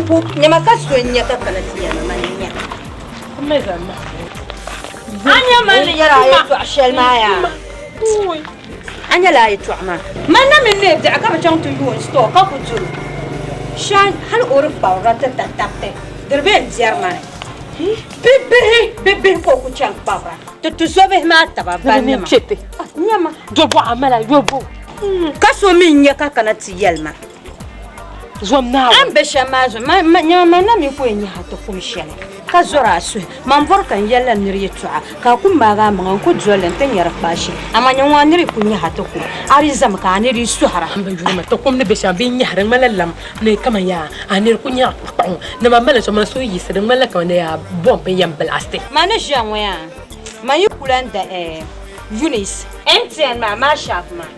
N-ku nyama ka so n-nya ka kana ti yɛli ma, mani n-nya. A nya man ni yɛri a yɛtɔɣ shɛli maa yaa? A nyɛla a yɛtɔɣa maa. Man na mini neei biɛɣu ka bɛ chaŋ ti yooi n-store ka ku diri o. Shan hal o di kpabira ti tatabti, di di be n-biɛri ma ni. Bibihi, bibihi ka o ku chaŋ kpabira ti tuzobihi maa taba bannima. Nyama. Ka so mi n-nya ka kana ti yɛli ma. Zom Naawuni. A ni be shɛm maa zuɣu, nyama man na mi ku yɛn nyahi a ti kum shɛli, ka zɔr a suhi. Man bɔri ka n yɛlila nir yɛtɔɣa, ka a ku maag a maŋa n-ku dol li nti nya di kpaashi. Amaa nyɛ ŋun a nir yi ku nyahi a ti kum, a di zami ka a ni di sɔhira. M bi yuri ma, ti kum ni be shɛm bee n-nyahi di ŋmanila lam ni kaman yaa a nir ku nyaɣi kpakpaɣu ni man mali so man suhu yiɣisi di ŋmanila kaman yaa bɔmb n-yɛn bilaasti. Man ni ʒiya ŋɔ yaa, man yi ku lan da Eunice, MTN maa, Mashav maa,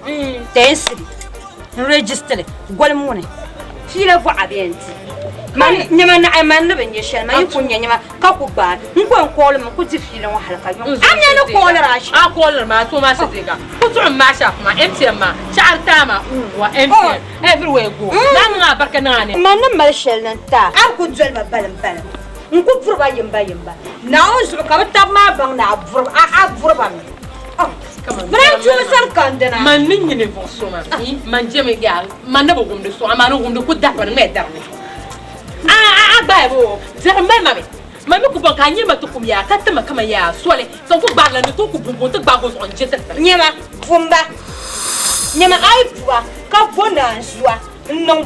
Tensili. N rejistili goli ŋuni fiila bɔɣa bɛ n ti man nyɛma naɣi man ni bi nyɛ shɛli man yi ku nyɛ nyɛma ka ku gbaai n ku yɛn kooli mi ku di fiila ŋɔ hali ka yuŋ a nyɛ ni kooliri a shɛm a kooliri maa to maa shɛtiga ku tuɣim maa shɛm maa MTN maa shɛɣiri taa maa uwa MTN everywhere go naa niŋ a barika niŋ a ni man ni mali shɛli ni n taa a ku doli ba balim balim n ku buri ba yimba yimba Naawuni zuɣu ka bi taba maa baŋ ni a buri ba mi. Bɛ tuui sani kandina. Man ni nyɛ ninvuɣ so maa, man jɛmi yaa, man ni bi wumdi so, amaa ni wumdi ku dari ba ni ŋmɛya dari mi. A gbaai ba o, dari mali ma mi. Man mi ku bɔŋ ka a nyɛ ma ti kum yaa, ka ti ma kaman yaa soli, ka n ku gbaari la ni tooi ku bumbu nti gbaag o zuɣu n-je ti tiri. Nyama, bumba, nyama a yi buba ka bo naanzua n-niŋ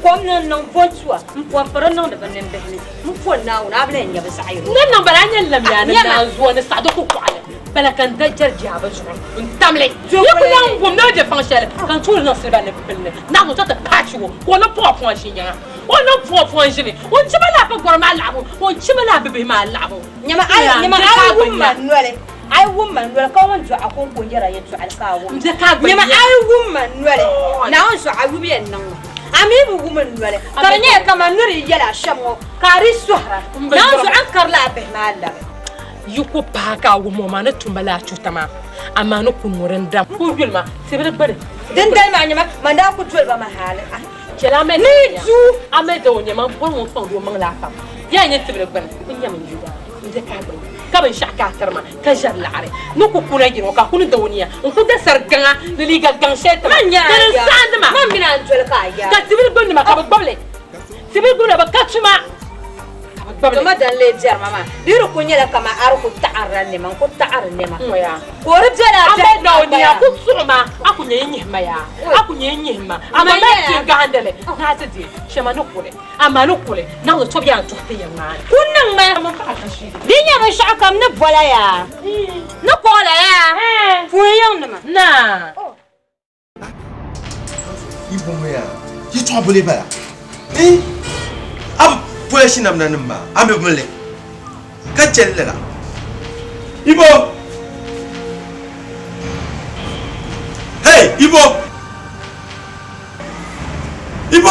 kom ni n-niŋ bontua m-pɔmpiri niŋdi bɛ nimbihi ni, m po Naawuni, a bi lahi nya bɛ zaɣ yini. N ni niŋ bala, a nya lam yaa ni naanzua ni saɣi di kukɔɣili. Bala ka n da jɛri jaaba zuɣu n-tam li. Yi ku lan wum ni o je faŋ shɛli, ka n tuuli niŋ siliba ni pili ni naɣ o ti paach o, ka o ni puɣ o puɣ n-ʒi nyaŋa. O ni puɣ o puɣ n-ʒini, o ni chima laa pagɔrim maa laɣibu, o ni chima laa bibihi maa laɣibu. Nyama a yi wum ma noli, a yi wum ma noli ka ŋun dɔɣi a kɔŋko n-yɛr a yɛtɔɣili ka a wum. Nyama a yi wum ma noli, Naawuni zuɣu a yubu yɛn niŋ ma. A mi bi wum n noli, ka di nyɛla kaman ni di yɛl a shɛm ŋɔ ka a di sɔhira. Naawuni zuɣu a ni karila a bihi maa labi. Yi ku paai ka a wum o maa ni tumba laa chuuta maa, amaa ni ku ŋɔ din dam ku yuli ma tibili gbini. Dindali maa nyama, man daa ku doli ba ma hali a Chɛli a ni du. A mali da o nyama m-bɔri ŋun kpaŋdi o maŋ laa pam. Yaa nyɛ tibili gbini, n nyam n yuda m-be ka a gbini, ka binshɛɣu ka a tiri ma, ka ʒɛri laɣiri ni ku kuna yini o ka a ku ni da o nia n-ku da sari gaŋa ni liiga gaŋ shɛli ti ma Man ni nyɛ din saɣindi ma. Man mini a n-doli ka a yaa. Ka tibili gbini nima ka bɛ gbubi li. Tibili gbini bɛ ka tuma. Dama din lee biɛri ma maa, di di kul nyɛla kaman a di ku taɣirila nɛma n-ku taɣiri nɛma, ka o di bela a biɛhigu maa gbaya. A ku tuɣi ma, a ku nyɛ n-nyihi ma yaa, a ku nyɛ n-nyihi ma, a gba mali ti gahindili ni a ti di shɛma ni kuli, amaa ni kuli naɣila tɔbu yaa n-tuhi ti yɛn ŋmaani. Ku niŋ ma di nyɛ binshɛɣukam ni bola yaa, ni kɔɣila yaa, puhi yiŋnima. Naa. Yi bɔŋɔ yaa, yɛtɔɣa boli bala. Eh, a bi polish namda nim maa, a mi bi li ka chɛli lala. Ibo! Hey, Ibo! Ibo!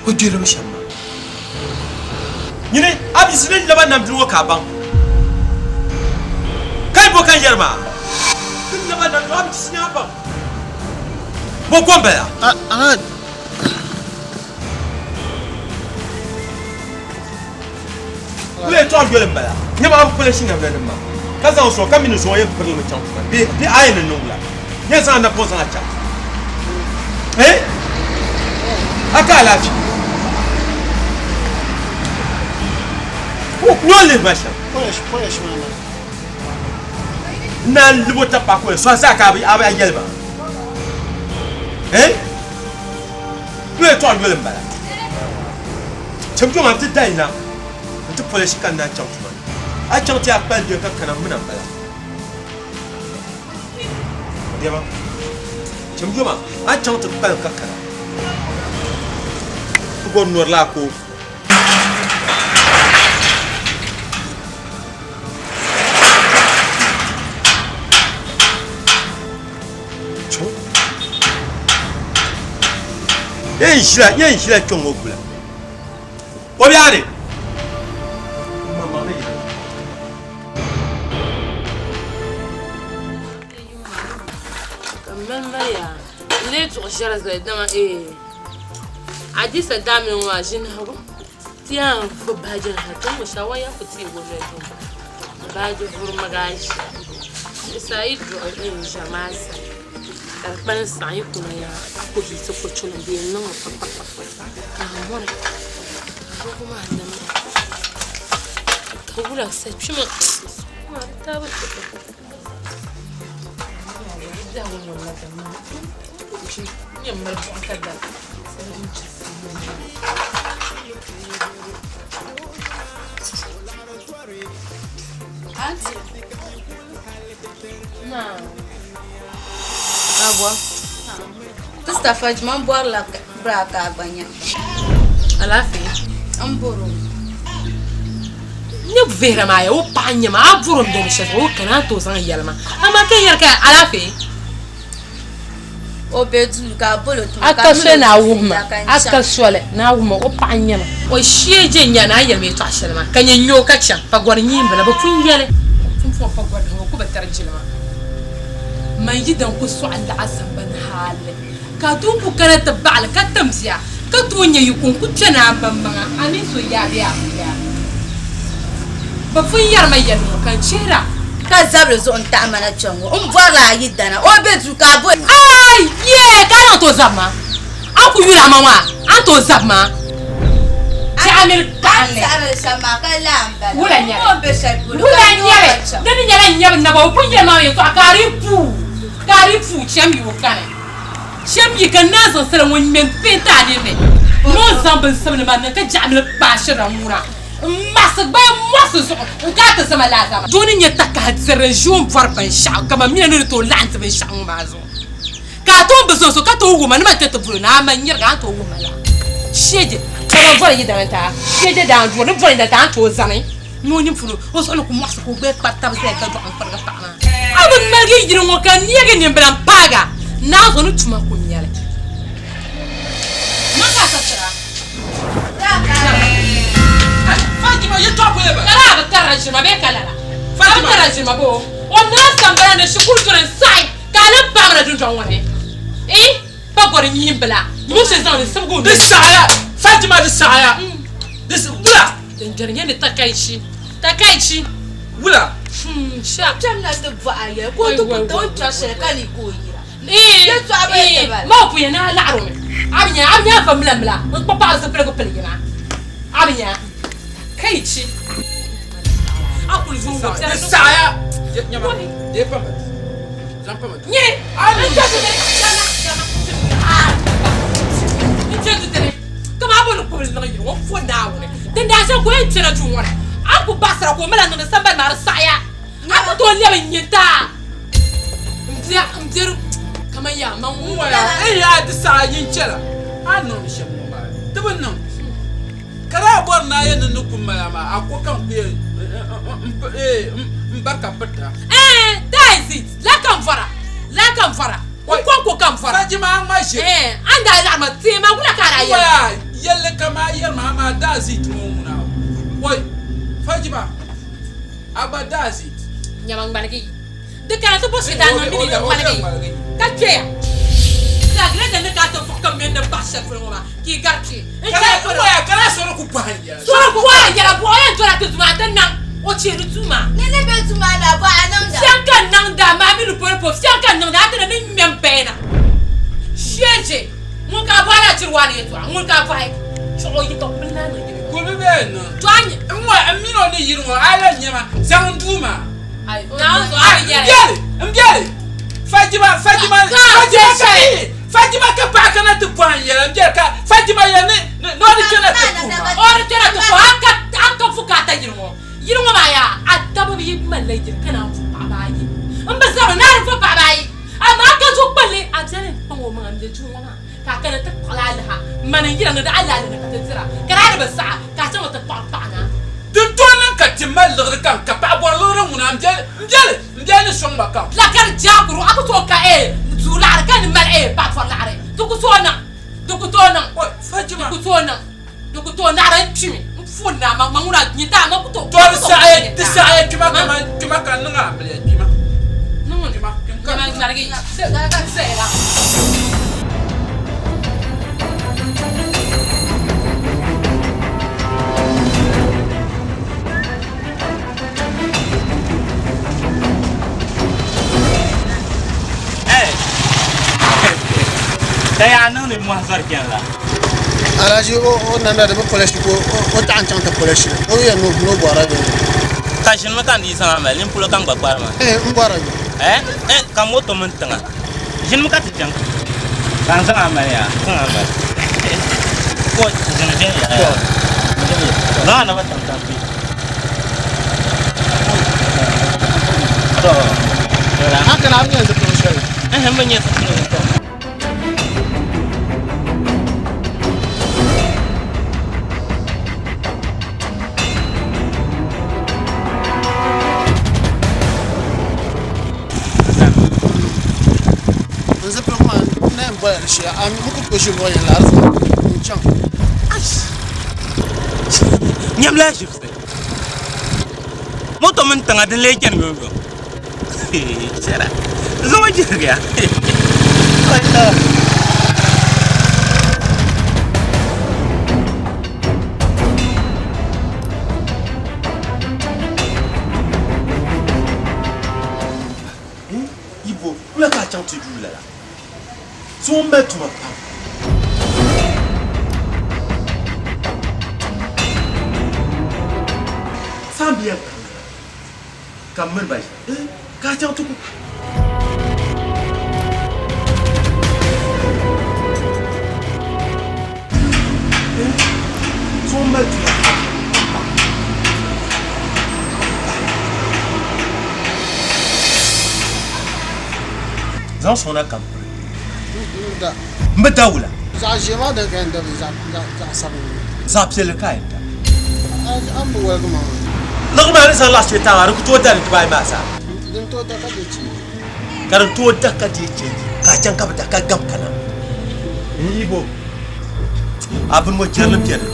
O kpɛrimi shɛm maa. Nyini a bi ni laba namdini ŋɔ ka a baŋ ka yi bo ka n yɛri maa ni laba namdini a bi ni a baŋ bo ko n bala. Kuli yɛtɔɣa yoli n bala nyama a bi polishi namda nim maa ka zaŋ sɔŋ ka mi ni zuŋɔ yɛn pirili mi chaŋ tuma bee bee a yɛn ni niŋ wula yɛn zaŋ a napɔŋ zaŋ a chaŋ eh a ka alaafee nyɔ lihi ma shɛm Polish polish maa na. N naan libo tapaɣa ko yɛn sɔŋ zaa ka a bi a yɛli ma eh Kuli yɛtɔɣa yoli n bala. Cham kpɛŋɔ a ti dayi na n-ti polishi ka n naan chaŋ tuma ni. A chaŋ ti a kpali bɛ ka kana m mi na m-bala. Bɛma, cham kpɛŋɔ a chaŋ ti kpalim ka kana. Ti bɔri nɔri la a ko. Yɛn ʒila yɛn ʒila kpɛŋɔ gula o biɛni. N lee duɣi ʒɛri zali dama ee Adisa daa mini ŋɔ maa ʒinahigu ti yɛn vu baaji ni ha ti ni shɛli waya ku teegi o noli dini baaji vuri mi gaa ʒiya Adisa a yi duɣi n ʒɛri maa zali ka di kpalim saɣim yi kuna yaa a ku hiisi kochunim bee n niŋli kpakpakpakpa ka a mɔri agogo maa namda ka wula sa kpima maa di tabi Agwa. Sista Fajima n bɔrila bra ka a gba nya. Alaafee. N bɔro. N nyɛ vihira maa ya o paɣa n nyɛ ma a bɔro n beni shɛli o kana a tooi zaŋ yɛli ma amaa ka yɛri ka alaafee. O be duu ka a bolo tuma a ka soli ni a wuhi ma a ka soli ni a wuhi ma o paɣa n nyɛ ma o shee je n nya ni a yɛli ma yɛltɔɣa shɛli maa ka nyɛ n nya o ka chaŋ pagɔri nyiimbila bɛ pun yɛli pumpɔŋɔ pagɔri bihi ŋɔ ku bi tari jilima man yidan ku sɔɣi laɣa sambani hali Ka a tooi ku kana ti baɣili ka tim bia, ka tooi nya yiko n-ku kpe ni a maŋmaŋa, a mini so yaa bee a bi yaa. Bɛ pun yɛri ma yɛligu ŋɔ ka n chihira. Ka zabili zuɣu n-taɣi ma na kpɛŋ ŋɔ, m bɔrila a yidana, o be duu ka a bo. Aayee! Ka a niŋ tooi zabi ma? A ku yuli a ma maa, a ni tooi zabi ma? Jaɣimili paɣinli. Wula n-nyɛ li? Wula n-nyɛ li? Di ni nyɛla n nyɛbu naba, o pun yɛli ma yɛtɔɣa ka a di puu, ka a di puu cham yi o kani. Shɛm yi ka naa zaŋ sala ŋɔ ŋme m-peenti a ninni ni o zaŋ binsabinli maa niŋ ka jaɣimli kpaai shirila ŋuna m-maɣisi gbaya mɔɣisi zuɣu n-kana ti zama lala. Doo ni nya takahi tiri n-ʒi o ni bɔri binshɛɣu kaman mina ni di tooi laɣim ti binshɛɣu ŋɔ maa zuɣu ka a tooi bi zaŋ so ka tooi wuhi ma ni man kpe ti boli ni a ma nyirigi a ni tooi wuhi ma la sheje ka ban bɔri yidana n-ti a sheje daa n-duri ni bɔri yidana n-ti a ni tooi zani ni o nini puuni o zuɣu ni ku mɔɣisi ka o gbaya kpabi taba zaya ka dɔɣi n-kpirigi paɣa maa. A bi ŋmaligi yili ŋɔ ka neegi nimbila m-paag a, naanzuo ni tuma ku nyɛli. Man ka a sabitira. Ka daa bi tarila ʒirima bee ka lala? A bi tarila ʒirima boo? O naai sambana ni shikuru duri n-saɣi ka a lan paai ma na dundɔŋ ŋɔ ni. Ii, pa gɔri nyihimbila, Musa zaŋ li sibigi o Di saɣiya, Fatima di saɣiya. Di wula. Din diri nyɛ ni takaichi, takaichi. Wula. Hmm, sha. Kpɛm na ti bɔhi a yɛli ka o ti ku ti o ni kpɛri shɛli ka lee ka o yira. Ii, Yɛltɔɣa bee ii, tibali. ma o puya ni a laɣiri o mi. A bi nya, a bi nya a va mila mila n-kpa paɣa zipiligu pili yina. A bi nya, takaichi. A kuli zo n-wo Di saɣiya. Nyama, dee pa ma. Zaŋ pa ma. Nyini, n kpɛ tutili, chana, chana, n kpɛ tutili. Kama a boli kubili niŋ yili ŋɔ fo Naawuni. Din daa shɛm ka o yɛn kpɛna duu ŋɔ ni, a ni ku baɣisira ka o mali a niŋdi sambani maa di saɣiya. A ku tooi lɛbi n-nyintaa m-bia m-beri kaman yaa man ŋun Waya, n yaa di saɣiya nyin chɛla a ni niŋdi shɛm ŋɔ maa di bi niŋ. Ka daa bɔri ni a yɛn niŋ ni kum mali a maa, a ko ka n ku yɛn m barika piriti a. Ɛɛn, that is it. La ka n vɔra, la ka n vɔra, n kɔŋko ka n vɔra. Fajima a ŋma ʒiri. Ɛɛn, a ni daa laɣim ma teei ma, wula ka a daa yɛli ma? Waya, yɛlli kam a yɛri ma amaa daa zit ŋɔ ŋuna wai, Fajima a gba daa zit. Nyama ŋmaligi yi di kana ti bo shidan niŋ mini yi ŋmaligi ka kpeya. Lagirɛda ni ka a ti vuɣi ka mini ni baɣa shɛli polo ŋɔ maa ka yi gari kpe. N chɛli polo. Waya, ka daa sɔri ku bɔhi n yɛla. Sɔri ku bɔhi n yɛla, buɣa yɛn dola ti duma ti niŋ o cheeri duu maa. Ni ni be duu maa ni a bɔhi a niŋda. Fiɛŋ ka n niŋda, maa mi ni polo po, fiɛŋ ka n niŋda, a ti ni ni ŋmɛ m paya na. Sheeje, ŋun ka a bɔhi la chiri waani yɛltɔɣa, ŋun ka a bɔhi chuɣu yi ka kuli naan niŋ yili. Kuli bee n niŋ. To a nya. N ŋɔ n mini o ni yiri ŋɔ a lan nya ma zaŋ n duu maa. Ai, Naawuni zuɣu a bi N yɛli. biɛli, n biɛli. Fajima, Fajima, Fajima ka yi. Fatima ka paɣa kana ti bɔhi n yɛla n biɛri ka Fatima yɛli ni ni o di kpɛna ti puhi ma. O di kpɛna ti puhi a ka a ka bukaata yili ŋɔ yili ŋɔ maa yaa a taba yi malila yili ka naan vo paɣaba ayi n bi zabiri ni a di vo paɣaba ayi amaa ka zo kpalli a biɛni n kpaŋ o maŋa n bɛ duu ŋɔ maa ka a kana ti kpuɣila alaha mani n yira ni di alaha ni ka ti dira ka daa di bi saɣa ka a chaŋ ti kpuɣi paɣa na. Din tooi niŋ ka ti mali liɣiri kam ka paɣa bɔri liɣiri ŋuna n biɛli n biɛli. N biɛli ni sɔŋ ma kam. La ka di jaakuru, a ku tooi ka ee duu laɣiri ka ni mali ee paɣa pɔri laɣiri. Di ku tooi niŋ, di ku tooi niŋ, Oi, Fatima. di ku tooi niŋ, di ku tooi naɣiri n kpimi n puuni ni a ma, ma ŋuna nyɛ daa ma ku tooi. To di saɣiya, di saɣiya kpima kaman kpima ka n niŋ amiliya kpima. Niŋ Kpima, kpim ka n n niŋ. ŋmaligi n zaya la. chani la. Alhaji o namda di bi polish ka o taɣi n-chaŋ ti polish li. O yɛn ni o bɔrila yoli. Ka ʒinimi ka n dii zaŋ a mali nini polo ka n gba kpari maa. Eh, n bɔrila yoli. Eh, eh, ka moto mini tiŋa. Ʒinimi ka ti chaŋ. Ka n zaŋ a mali yaa, zaŋ a mali. Ko ʒini viɛnyɛla yaa. Zaŋ a naba tam tam bɛ. To, A kana a bi nyɛ zipiligu shɛli. Eh, n bi nyɛ zipiligu. N zipiligu maa n na yɛn bola di shee a n ku tooi ʒi luɣu yini la di zuɣu n chaŋ. Nyam laa ʒibisi moto mini tiŋa din lee chani yomyom Chɛra zuŋɔ jirigiya. Ibo, wula ka a chaŋ ti yuui lala? Zuŋɔ mali tuma pam. Saa mi yɛn kanna la. Ka m mini ba ʒi ka a chaŋ ti ku. So mali tuma pam. Zaŋ sɔŋ na ka m pili. M bi da wula. Zaɣ ʒiɛ maa din ka yɛn da bee zaɣ sabinli? Zaɣ piɛlli ka a yɛn da. A ni bi woligi ma maa. Liɣiri maa ni zaŋ laɣ shɛli taai maa, di ku tooi da di dibaayi maa zaa. Din tooi da ka deei chenji. Ka din tooi da ka deei chenji, ka a chaŋ ka bi da ka gam kana. N yi bo, a bini ŋɔ jɛrili beni.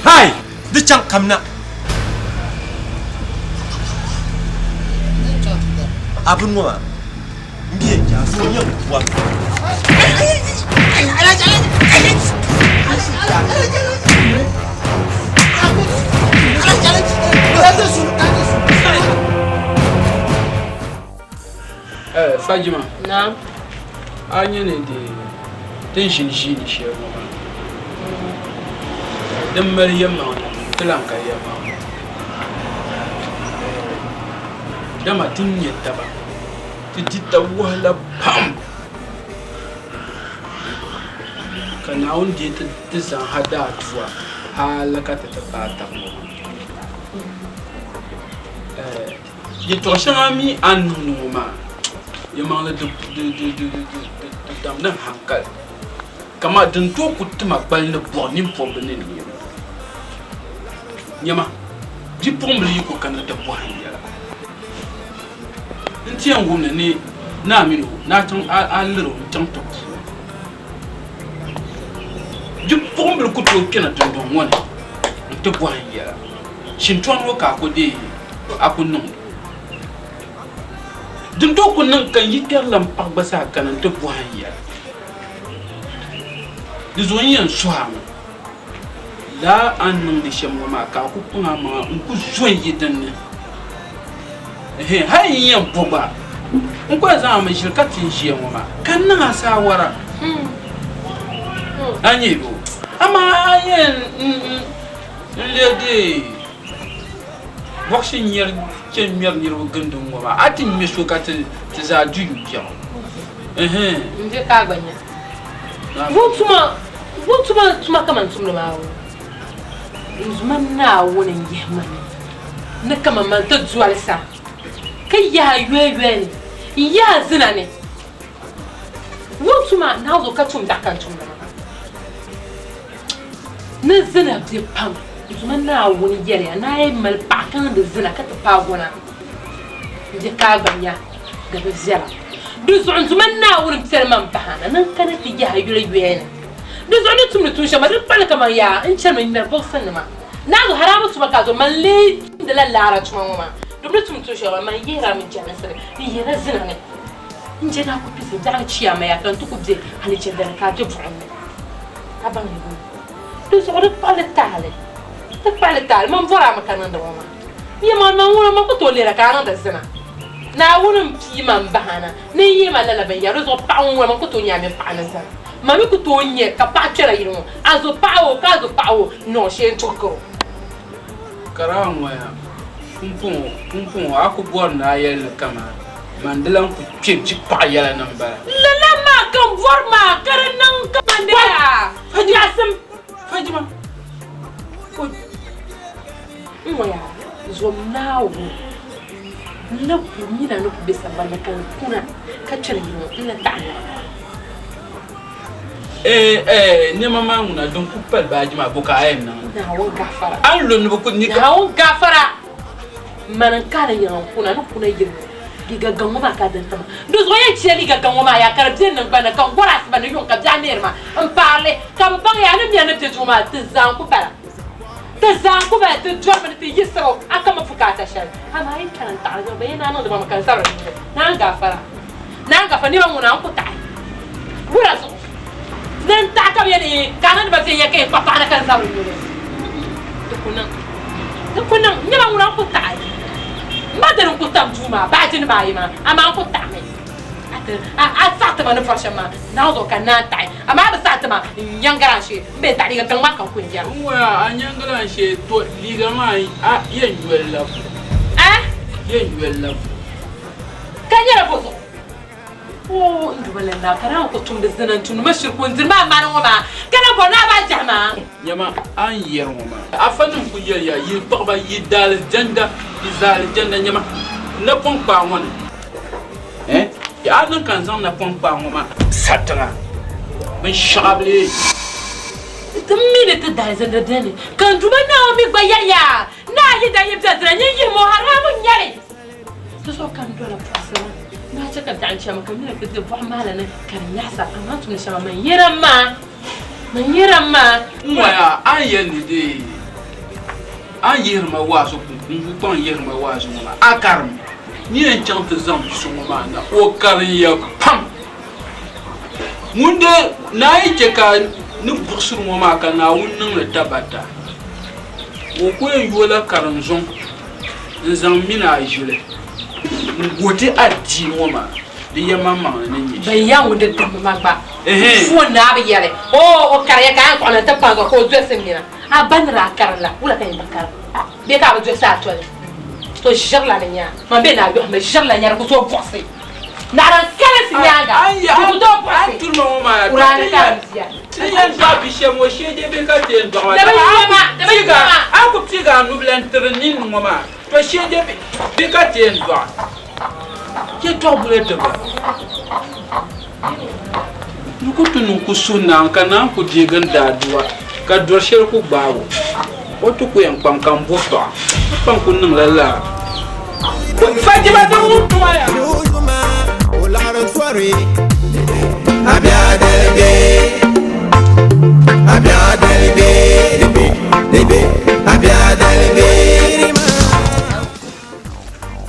Hai! Di chaŋ kamina. A bini ŋɔ maa. N bia n chɛ so nyɛ bua. Eh, Fajima. Naam. A nyɛ ni di din ʒini ʒiini shɛli ŋɔ maa din mali yɛlimaŋli ti lan ka yɛlimaŋli dama ti ni nyɛ taba Ti di tab wahala pam, ka Naawuni deei ti ti zaŋ ha daa tua hal ka ti ti paai tab ŋɔ maa. Yɛtɔɣ shɛŋa mi a ni niŋdi ŋɔ maa, yɛlimaŋli di damdi n haŋkali kaman din tooi ku ti ma gbali ni bɔɣi nini pɔbbu ni neebu. Nyama, bipuɣimbila yi ku kana ti bɔhi n yɛla. N ti yɛn wum li ni naa mini o ni a chaŋ a lir o n-chaŋ ti ku o. Bipuɣimbila ku tooi kpɛna dundɔŋ ŋɔ ni nti bɔhi n yɛla. Shintɔni ŋɔ ka a ku deei a ku niŋ o. Din tooi ku niŋ ka n yi kpɛrila m paɣa gba zaa kana nti bɔhi n yɛla. Di zuɣu n yɛn suhi a mi, lala a ni niŋdi shɛm ŋɔ maa ka a ku kpaŋ amaŋa n-ku zo n-yi din ni. Ɛhɛn, hal n yɛn bo gba, n ku yɛn zaŋ a mi ʒili ka ti n ʒiya ŋɔ maa, ka n niŋ a saawara. A nya bɛ o? Amaa a yɛn n-lee deei bɔɣisi nyari chɛ ŋmɛri niriba gindi ŋ-ŋɔ maa, a ti ŋme so ka ti zaa du yu biɛɣu. Ɛhɛn. N je ka a gba nya. Ŋun tuma tuma kaman tumdi maa ŋɔ. N Duuma Naawuni n-yihi ma ni ni kaman man ti dolisa, ka yahi a yoya ni, n-yahi a zina ni. Ŋun tuma Naawuni zuɣu ka tum biɛɣu ka n tumdi maa. Ni zina be pam, n Duuma Naawuni yɛliya ni a yi mali paɣa ka niŋdi zina ka ti paag o na, m-be ka a gba nya di bi viɛla. Di zuɣu n Duuma Naawuni m-piɛli ma m-bahi a na ni n kana ti yahi a yuli yoya ni. Di zuɣu ni tumdi tuun shɛŋa di kpali kaman yaa n chani mi ŋmɛri bɔgisinima. Naawuni haraami tuma ka a zo man lee tumdila laara tuma ŋɔ maa. Domi ni tumdi tuun shɛŋa maa, man yihira mi jɛlinsi ni, n yihira zina ni. N je ni a ku kpi zinbiɛɣu ni chiyaama yaa ka n ti ku be alichɛdiri ni ka a be buɣim ni. A baŋ ni bɔ? Di zuɣu di kpaɣili taali, di kpaɣili taali, man bɔri a mi ka niŋdi ŋɔ maa. Yɛlimaŋli man ŋuna man ku tooi lihira ka a niŋdi zina. Naawuni m-pii ma m-bahi a na ni n yihi ma lala binyɛra, di zuɣu paɣa ŋun ŋuna man ku tooi nya a mini paɣa ni zina. Ma mi ku tooi nya ka paɣa kpɛra yili ŋɔ, a zo paɣa o ka a zo paɣa o n-niŋ o shee n-tuhi kar o. Kara ŋɔya, pumpɔŋɔ, pumpɔŋɔ a ku bɔri ni a yɛli ni kaman man di lan ku kpe bɛ paɣa yɛla ni m-bala. Lala maa ka m bɔri maa ka di niŋ kaman di yaa nyaɣisim. Fajima, o. N ŋɔya, zom Naawuni n ni ku mina ni ku be sambani ni ka n kuna ka kpɛri yili ŋɔ, n ni taɣi na. Eh, eh, nɛma maa ŋuna din ku pali baaji maa, bo ka a yɛn niŋ li? Naawuni gafara. A ni lo ni bɛ ku ni ka. Naawuni gafara! Mani n-kaani yiŋa n-kuna ni kuna yili ŋɔ, liiga gaŋ ŋɔ maa ka a din ti ma. Di zuɣu yɛn chɛ liiga gaŋ ŋɔ maa yaa ka di be n niŋgbani ni ka n gɔri asiba ni yuŋ ka biɛɣu neeri ma m-paari li ka bɛ baŋ yaa ni mia ni be duu maa ti zaa n-ku bala. Ti zaa n-ku bala ti dɔrimi ni ti yiɣisibu a ka mi bukaata shɛli. Amaa yi kana n-taɣiri niŋ bɛ yɛn naan niŋdi ma mi ka n zabiri nyuli. Naan gafara. Naan gafara nɛma ŋuna n-ku taɣi. Wula zuɣu ni n taɣi ka bɛ yɛli ka a niŋdi ba viɛnyɛla ka yɛn kpahi paɣa na ka n zabiri nyuli. Di ku niŋ. Di ku niŋ. Nɛma ŋuna n-ku taɣi. M ba dini n-ku tam duu maa baajinima ayi maa amaa n-ku taɣimi. A saɣi ti ma ni bɔri shɛm maa, Naawuni zuɣu ka n naan taɣi. Amaa a bi saɣi ti ma, n nyɛŋgiri a n shee, m bee taɣi liiga gaŋ maa ka n ku yɛn yɛra. N ŋɔya, a nyɛŋgiri a n shee, to liiga maa a yɛn yoli la bo? A? Yɛn yoli la bo? Ka nyɛla bo zuɣu? Oo, n Duuma lan naa, ka Naawuni ku tumdi zina n-tumdi ma shiri ka o ni diri ma amana ŋɔ maa, ka na bɔri ni a bahi jahi ma? Nyama, a ni yɛri ŋɔ maa, afanim ku yɛliya, Yi kpuɣiba, yi daalizanda, yi zaalizanda, nyama, napɔŋ kpaa ŋɔ ni. Eh? A niŋ ka n zaŋ napɔŋ kpaa ŋɔ maa sa tiŋa binshɛɣu bee? Ti mi ni ti daalizanda beni, ka n Duuma Naawuni mi gba yɛliya ni a yi daa yi bɛ zina, nyin yihim o haramu n-nyɛ li. Di zuɣu ka n dola puɣisiri maa chɛ ka biɛɣu n-chɛ ma ka n mi ni ti di buɣim maa la ni ka di nyaɣisa, amaa n tumdi shɛm maa, man yɛra maa, man yɛra maa. N ŋɔya a ni yɛli ni dee a ni yihiri ma waazu n yu kpaŋ yihiri ma waazu ŋɔ maa, a karim ni yɛn chaŋ ti zaŋ bi so ŋɔ maa na, o karim ya pam. Ŋun dee naan yi chɛ ka ni buɣisiri ŋɔ maa ka Naawuni niŋ li tabata, o ku yɛn yoola karinzuŋ n-zaŋ min a ʒili n-guhi ti adiini ŋɔ maa di yɛlimaŋmaŋli ni nyɛ shɛm. Bɛn ya ŋun di dammi maa gba foon ni a bi yɛli, Oo, o kariya ka a yɛn kpuɣi na nti paagi o ka o dolisi mina. A ba ni daa karim la, wula ka yɛn bi karim? Bee ka a bi dolisi a toli? To ʒirila ni nya man bee ni a yɔhimi ʒirila nya di ku tooi buɣisi naɣila n-kalinsi nyaaŋa, di ku tooi buɣisi Kuraani karim bia. Ti yɛn dɔɣi bi shɛm ŋɔ shee dee bee ka ti yɛn dɔɣi ba? Di bi yuma, di bi yuma. A ku piigi a nubila n-tiri nini ŋɔ maa, to shee dee bee ka ti yɛn dɔɣi? Yɛtɔɣ bula ti ba. Di ku ti niŋ ku suhi naawuni ka naawuni ku deegi n daadua ka dɔri shɛli ku gbaag o, o ti ku yɛn kpaŋ ka m bo paɣa, ka kpaŋ ku niŋla lala. Fatima ti wum tuma ya.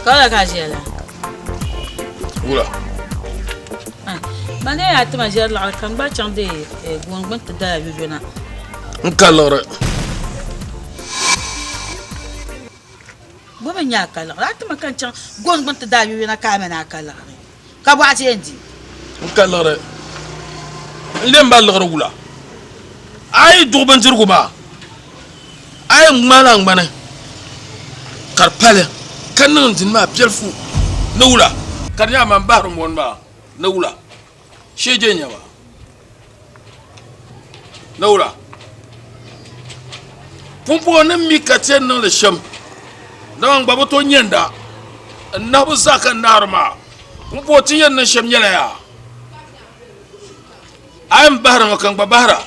Kawula ka a ʒiya la? Wula. Ma ne yaa tima ʒɛri liɣiri ka n gba chaŋ deei gooni gbuni ti dala yuyona. N ka liɣiri. Bo mi nyɛ a ka liɣiri? A tima ka n chaŋ gooni gbuni ti daa yuyona ka a mi ni a ka liɣiri. Ka bɔɣa ti yɛn di? N ka liɣiri. N lee mali liɣiri wula? A yi duɣi bindirigu maa, a yɛn ŋmaala ŋmani ka di pali ka niŋ dini maa biɛlifu ni wula? Ka di nyɛla man bahiri mɔni maa ni wula? Shee je n-nyɛ ba ni wula? Pumpɔŋɔ ni mi ka ti yɛn niŋ li shɛm, dama n gba bi tooi nyɛnda n nahibu zaa ka n nahiri maa. Pumpɔŋɔ ti yɛn niŋ shɛm nyɛla yaa? A yɛn bahirimi ka n gba bahira.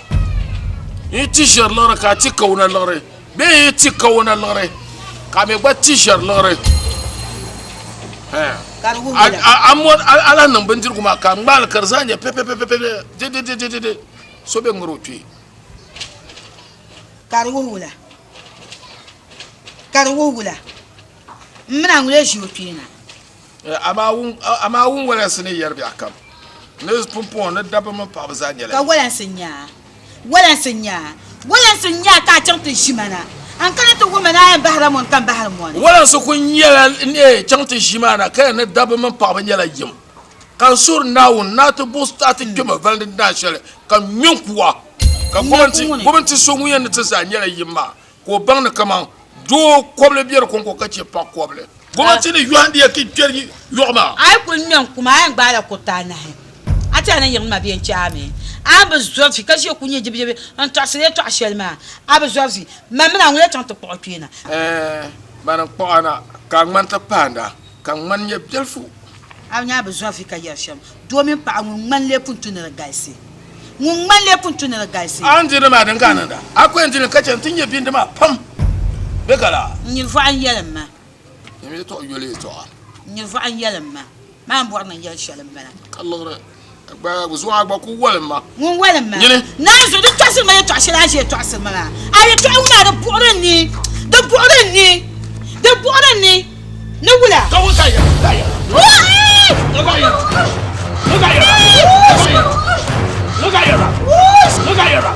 N yi ti ʒiɛri liɣiri ka a ti kawuna liɣiri bee n yi ti kawuna liɣiri ka a mi gba ti ʒiɛri liɣiri. A lahi niŋ bindirigu maa ka a ŋmaai li ka di zaa nyɛ pɛpɛpɛpɛ dɛdɛdɛdɛdɛ so bɛ ŋmiri o kpee. Ka di wuhi wula? Ka di wuhi wula? M mini a ŋun lee ʒi o kpee na. Amaa wun walansi ni yɛri biɛɣu kam ni pumpɔŋɔ ni dabba mini paɣiba zaa nyɛla Ka walansi n-nyɛ a? Walansi n-nyɛ a? Walansi n-nyɛ a ka a chaŋ ti ʒi ma na? A ni kana ti wuhi ma ni a yɛn bahirila mɔni ka m bahiri mɔni? Walansi kul nyɛla n chaŋ ti ʒi maa na ka yɛli ni dabba mini paɣiba nyɛla yim. Ka n suhiri Naawuni ni a ti buɣis a ti kpe ma vali ni daa shɛli, ka n ŋme n-ku a. Ka gomnanti so ŋun yɛn ni ti zaa nyɛla yim maa, ka o baŋ ni kaman doo kɔbili be di kɔŋko ka chɛ paɣ kɔbili. Gomnanti ni yɔhindi ya ti kpɛri yɔɣu maa. A yi kul ŋme n-ku ma, a yɛn gbaala kuriti anahi. A tɛha ni yiɣimi ma bee n-chɛ a mi? A ni bi zɔri vi ka ʒiya kul nyɛ jibijibi n-tɔɣisiri yɛtɔɣ shɛli maa, a bi zɔri vi. Man mini a ŋun lee chaŋ ti kpuɣ o kpee na. Ɛɛn, mani n-kpuɣ a na, ka a ŋmani ti paanda, ka n ŋmani nyɛ biɛlifu. A bi nya a bi zɔri vi ka yɛri shɛm, doo mini paɣa ŋun ŋmani lee pun tu ni di galisi. Ŋun ŋmani lee pun tu ni di galisi. A ni diri maa din ka a niŋda? A ku yɛn di li ka chɛ nti nya bindi maa pam bɛ ka laa? N nyiri vɔɣu n-yɛli m ma. Nyam yɛtɔɣ yoli yɛtɔɣa. N nyiri vɔɣu n-yɛli m ma. Maa m-bɔri ni n yɛli shɛli m-bala. Ka liɣiri zuɣu a gba ku walim ma. Ŋun walim ma. Nyini. Naanzu di tɔɣisiri ma yɛtɔɣ shɛli a ni ʒiya tɔɣisiri ma maa. A yɛtɔɣa ŋɔ maa di buɣiri n ni, di buɣiri n ni, di buɣiri n ni, ni wula? Ka ŋun ka yɛra, ka yɛra. Ŋun ka yɛra, ŋun ka yɛra, ŋun ka yɛra, ŋun ka yɛra.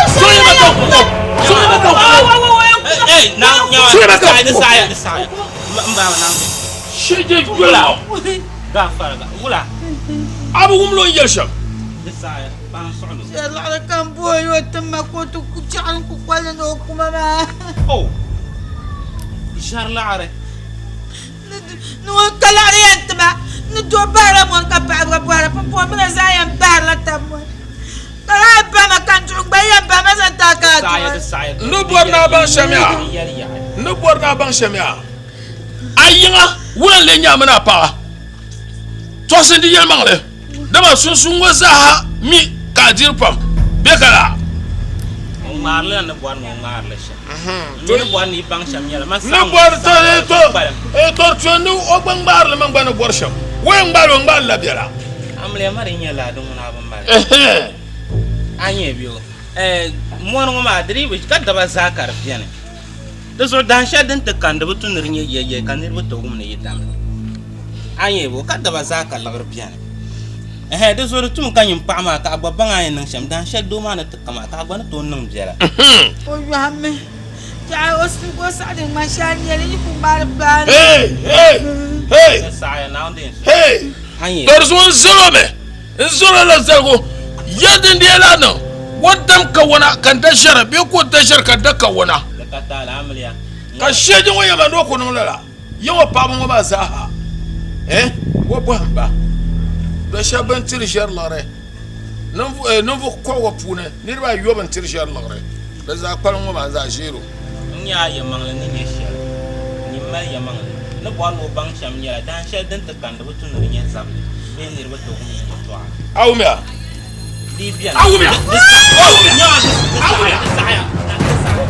So yi ba ka ku o, so yi ba ka ku o. Hey, now, now, So yi ba ka ku o. Saya, saya. M ba na. Shije yoli ŋɔ. Gaafara, wula. A bi wum li o ni yɛli shɛm? Di saɣiya, paɣa n-sɔɣi li. Shɛliɣiri ka m booi o ti ma ka o ti ku chaɣi n kukoli ni o kuma maa. O ʒɛri laɣiri. Ni ŋun ka laɣiri yɛn ti ma, ni doo bahirila mɔri ka paɣa gba bɔhira, pumpɔŋɔ bɛ na zaa yɛn bahirila tab mɔri. Ka daa ba ma ka n duɣi gba yɛn ba ma zaŋ ti a ka a duɣi. N ni bɔri ni a baŋ shɛm yaa, n ni bɔri ni a baŋ shɛm yaa. A yiŋa wula n-lee nyɛ a mini a paɣa? Tɔɣisi di yɛlimaŋli, dama sunsuun ŋɔ zaaha mi ka a diri pam bɛ ka laa. O ŋmaari li la ni bɔri ni o ŋmaari li shɛm. N ni bɔri ni yi baŋ shɛm nyɛla, man Ni saɣim bɔri saɣim to kpalim. to to ni o gba ŋmaari li man gba ni bɔri shɛm. O yɛn ŋmaari li o ŋmaari li la biɛla. Amiliya ma di nyɛ laa di ŋuna a bi mali. A nyɛ bɛ o. Mɔri ŋɔ maa di dii bi ka daba zaa ka di beni. Di zuɣu dahin shɛli din ti kani di bi tu ni di nyɛ yɛyɛ ka niriba ti wum ni yi damli. A nya bɔ? Ka daba zaa ka liɣiri beni. Ɛhɛn, di zuɣu di tumi ka nyin paɣa maa ka a gba baŋ a yɛn niŋ shɛm. Dahin shɛli doo maa ni ti ka maa ka a gba ni tooi niŋ biɛla. O yɔhimmi tɛha o o saɣi di ŋmani shɛli n-nyɛ li yi ku ŋmaari paani. Hey! Hey! Hey! Di saɣiya Naawuni di yɛn suhi. Hey! A nya To di zuɣu n zalo mi. N zɔrila la zaligu, ya din dee la niŋ o dam kawana ka n da ʒɛri bee ka o da ʒɛri ka n da kawana. Ka shɛji ŋɔ yɛma ni o ku niŋ lala, ya ŋɔ paɣaba ŋɔ maa zaaha, eh, o bɔhim ba. Do shɛba bɛn tiri ʒɛri liɣiri, ninvuɣ kɔbiga puuni niriba ayɔbu n-tiri ʒɛri liɣiri, bɛ zaa kpalim ŋɔ maa zaa zero. N nya a yɛlimaŋli ni nyɛ shɛli. Nyin mali yɛlimaŋli ni bɔri ni o baŋ shɛm nyɛla dahin shɛli din ti kani di bi tu ni di nyɛ zabili bee niriba ti wum yi yɛtɔɣa. A wumya? Di yi beni. A wumya? Di saɣiya. Di saɣiya. Di saɣiya. Di saɣiya.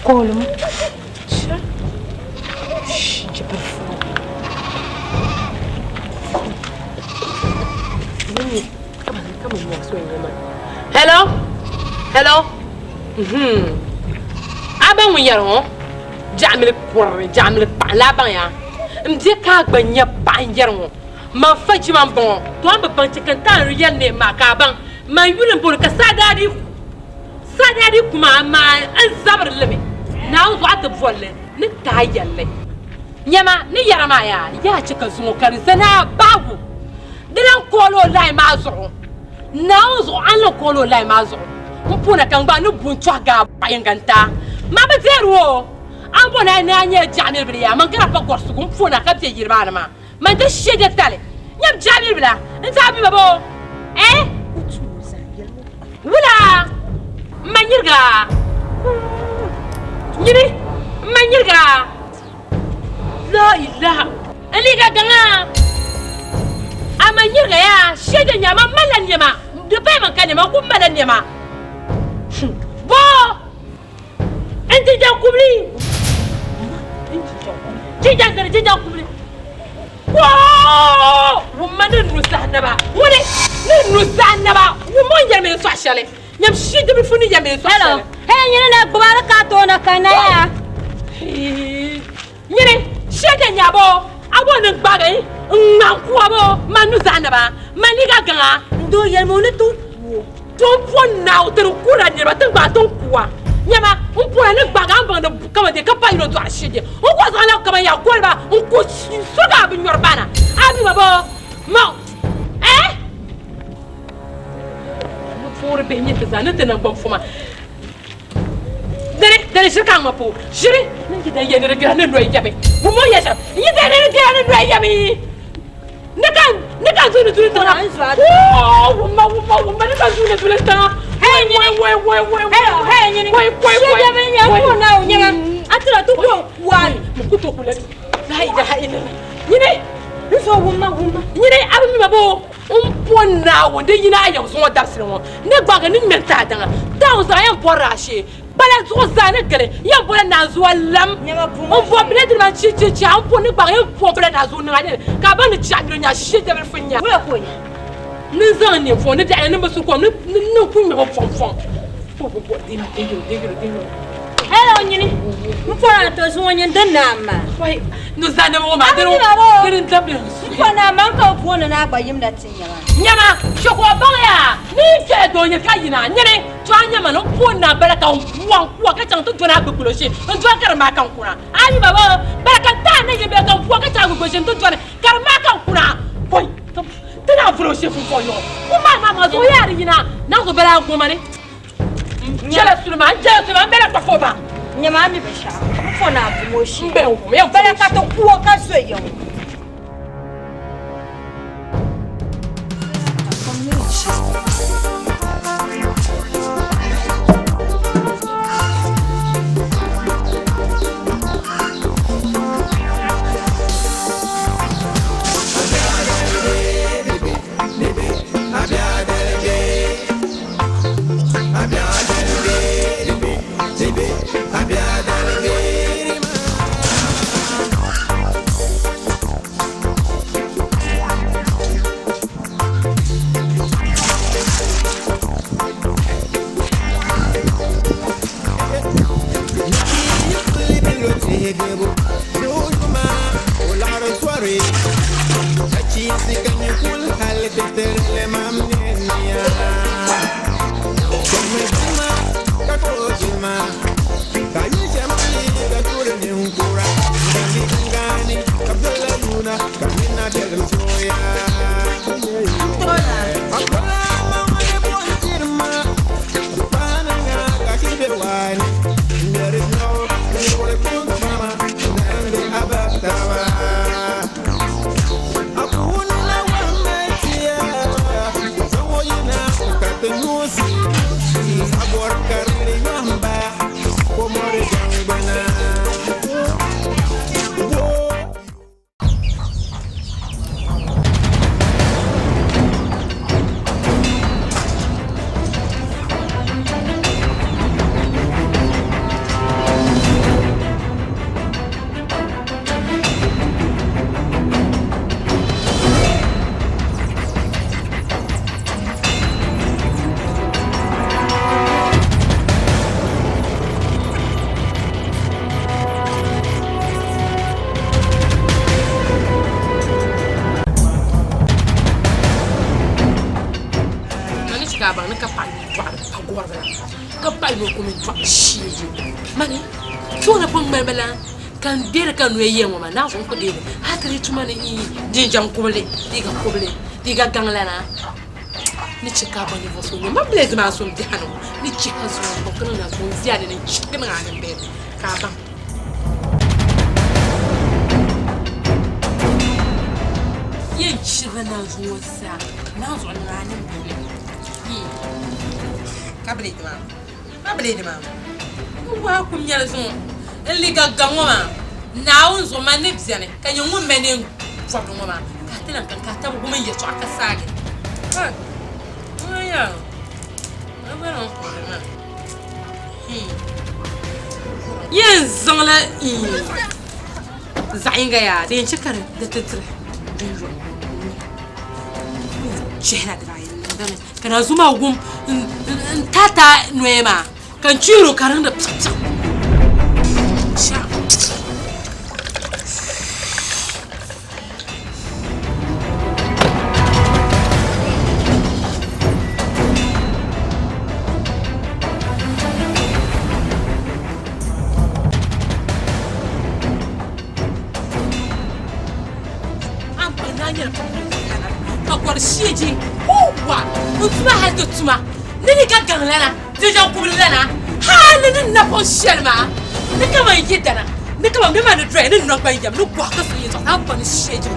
Koolimi. Hello? Hello? A ba ŋun yɛri ŋɔ jaɣamili kurili jaɣamili paɣa laa baŋ ya n bɛ ka a gba nyɛ paɣa n yɛri ŋɔ man fa jima n bɔŋɔ to a ni bi baŋ chɛ ka n taai yɛli neen maa ka a baŋ man yuli n booni ka saadaadi saadaadi kuma amaa n zabiri li mi Naawuni zuɣu a ti bolli ni taai yɛlli nyɛma ni yɛra maa yaa yaa chɛ ka zuŋɔ ka di zani a bahigu di lan kooli o lai maa zuɣu Naawuni zuɣu a ni lan kooli o lai maa zuɣu M puuna ka n gba ni bu n-tɔhi gaai bɔɣ yiŋga n-ti a. Man bi deeri o. A ni bo ni a ni a nyɛla jaɣimil bila yaa, man gari a pa gɔrisigu m puuna ka be yili maa ni maa. Man ti shɛja tali. Nyam jaɣimil bila n-ti a bima bɔ? Eh? Wula? M ma nyiriga? Nyini? M ma nyiriga? La ilaha! N liiga gaŋa! A ma nyiriga yaa, shɛja nya man malila nɛma. Di paya man ka nɛma, n ku malila nɛma. Bɔ! N jinjam kubili! Jinjam dini jinjam kubili! Woo! Wumma ni nusahi naba! Ŋuni? Ni nusahi naba! Wumma o ni yɛli mi n sɔɣi shɛli. Nyam shi dibilifu ni yɛm yɛn sɔɣi shɛli. Hey, nyini na gbuba di ka toona ka na ya. Nyini shɛde nyabo a bo ni gbagi n ŋma n kuwa bo ma nu zaɣ naba ma liiga gaŋa. N doo yɛlimi o ni ti ku o. Ton po naaw ti di kurila niriba ti gbaai ti kuwa. Nyama n pola ni gbagi a ni baŋdi kaman de ka pa yino dɔɣiri shɛde n ku zaŋla kaman yaa koliba n ku surigi a binyɔri bana a mi ma bo ma eh. Ni puuri bihi nyɛ ti zaa ni ti naŋgban foma. Dini, dini ʒiri ka a ŋma po. Ʒiri, ni yi dan yɛ ni di gbira ni nɔyi yɛmi. Wummo yɛ shɛm, yi dan ni di gbira ni nɔyi yɛmi. Ni ka, ni ka zuuni duli tiŋa. Oo, wumma, wumma, wumma, ni ka zuuni duli tiŋa. Hey, nyini. Woi, woi, woi, woi. Hello, hey, nyini. Woi, woi, woi. Shɛbi nyɛ ko na o nyɛma. A tira ti ko kuwa. Mu ku to kula. La ilaha illallah. Nyini. N zo wumma, wumma. Nyini, a bi mi ma bo. N po Naawuni di yina a yɛm zuŋɔ dabisili ŋɔ ni gbaagi ni ŋmɛ n-ti a daŋa. Taun zaa yɛn bɔrila a shee, kpala zuɣu zaa ni gili yɛn bɔla naanzua lam. N bɔbila dini maa chi chi chi a n po ni gbaagi yɛn bɔbila naanzua niŋ a nini ka a baŋ ni chiɣa bili nya shee dabilifu nya. Ni n zaŋ n nini fɔŋ ni biɛɣu ni n bi su kom ni n ku ŋmɛbu fɔŋ fɔŋ. Hello nyini n pɔra to zuŋɔ nyini din naam maa. Nu zaa nima ŋɔ maa dini dini n dabili n suhi. N pɔ naa man ka o booni ni a gba yimna ti nya maa. Nyama shɛkɔɔ baŋ yaa ni yi kpɛla doo nyɛ ka yina nyini to a nyama ni n booni naa bala ka n kuwa n kuwa ka chaŋ ti dɔni a gbigbulo shee n dɔni ka di maai ka n kuna a yi ba bala ka n taai ni yi bɛ ka n kuwa ka chaŋ a gbigbulo shee n ti dɔni ka di maai ka n kuna pɔi ti naan vuli o shee pumpɔŋ yɔɣɔ ku maai maa maa zuɣu yaa di yina naŋ so bala a goma ni N jɛla sulima, n jɛla sulima, n bela kpafo ba. Nyama a mi binshɛɣu, n fo naa bum o shee. N be n wum ya Bala ka ti ku o ka zo ya ŋɔ. Ka n deeri ka noya yɛn ŋɔ maa naa zuɣu n ku deeri hali ti di tuma ni jinjɛm kubili liiga kubili liiga gaŋ lana ni chɛ ka a baŋ ninvuɣu so nyɛ ma bilɛdi maa so n biɛha ni ŋɔ ni chɛ ka zuɣu n kpaŋ niŋ zuɣu n viɛli ni n chɛ niŋ a ni bɛ ka a baŋ yɛn chirila naa zuɣu ŋɔ zaa naa zuɣu niŋ a ni bɛ ka bilɛdi maa ka bilɛdi maa n waa kum nyɛli zuŋɔ n liiga gaŋ ŋɔ maa Naawuni zuɣu man ni beni ka nyɛ ŋun mali neen bɔbili ŋɔ maa ka a ti lan kani ka a tabi gum n yɛtɔɣa ka saagi yɛn zaŋla zaɣ yinga yaa din yɛn chɛ ka di ti diri din yɔɣu chɛhila dibaayi. dini ka naanzuu maa wum n taata noya maa ka n chiiro ka niŋdi piɣipiɣi. Ka kɔri sheeji huwa n tuma hali ti tuma ni ni ka gaŋ lana dijan kubili lana hali ni napɔŋ shɛli maa ni kaman yi dana ni kaman bɛ maa ni dɔya ni nɔgban yɛm ni gɔhi ka so yɛn zaŋ a kɔni sheeji.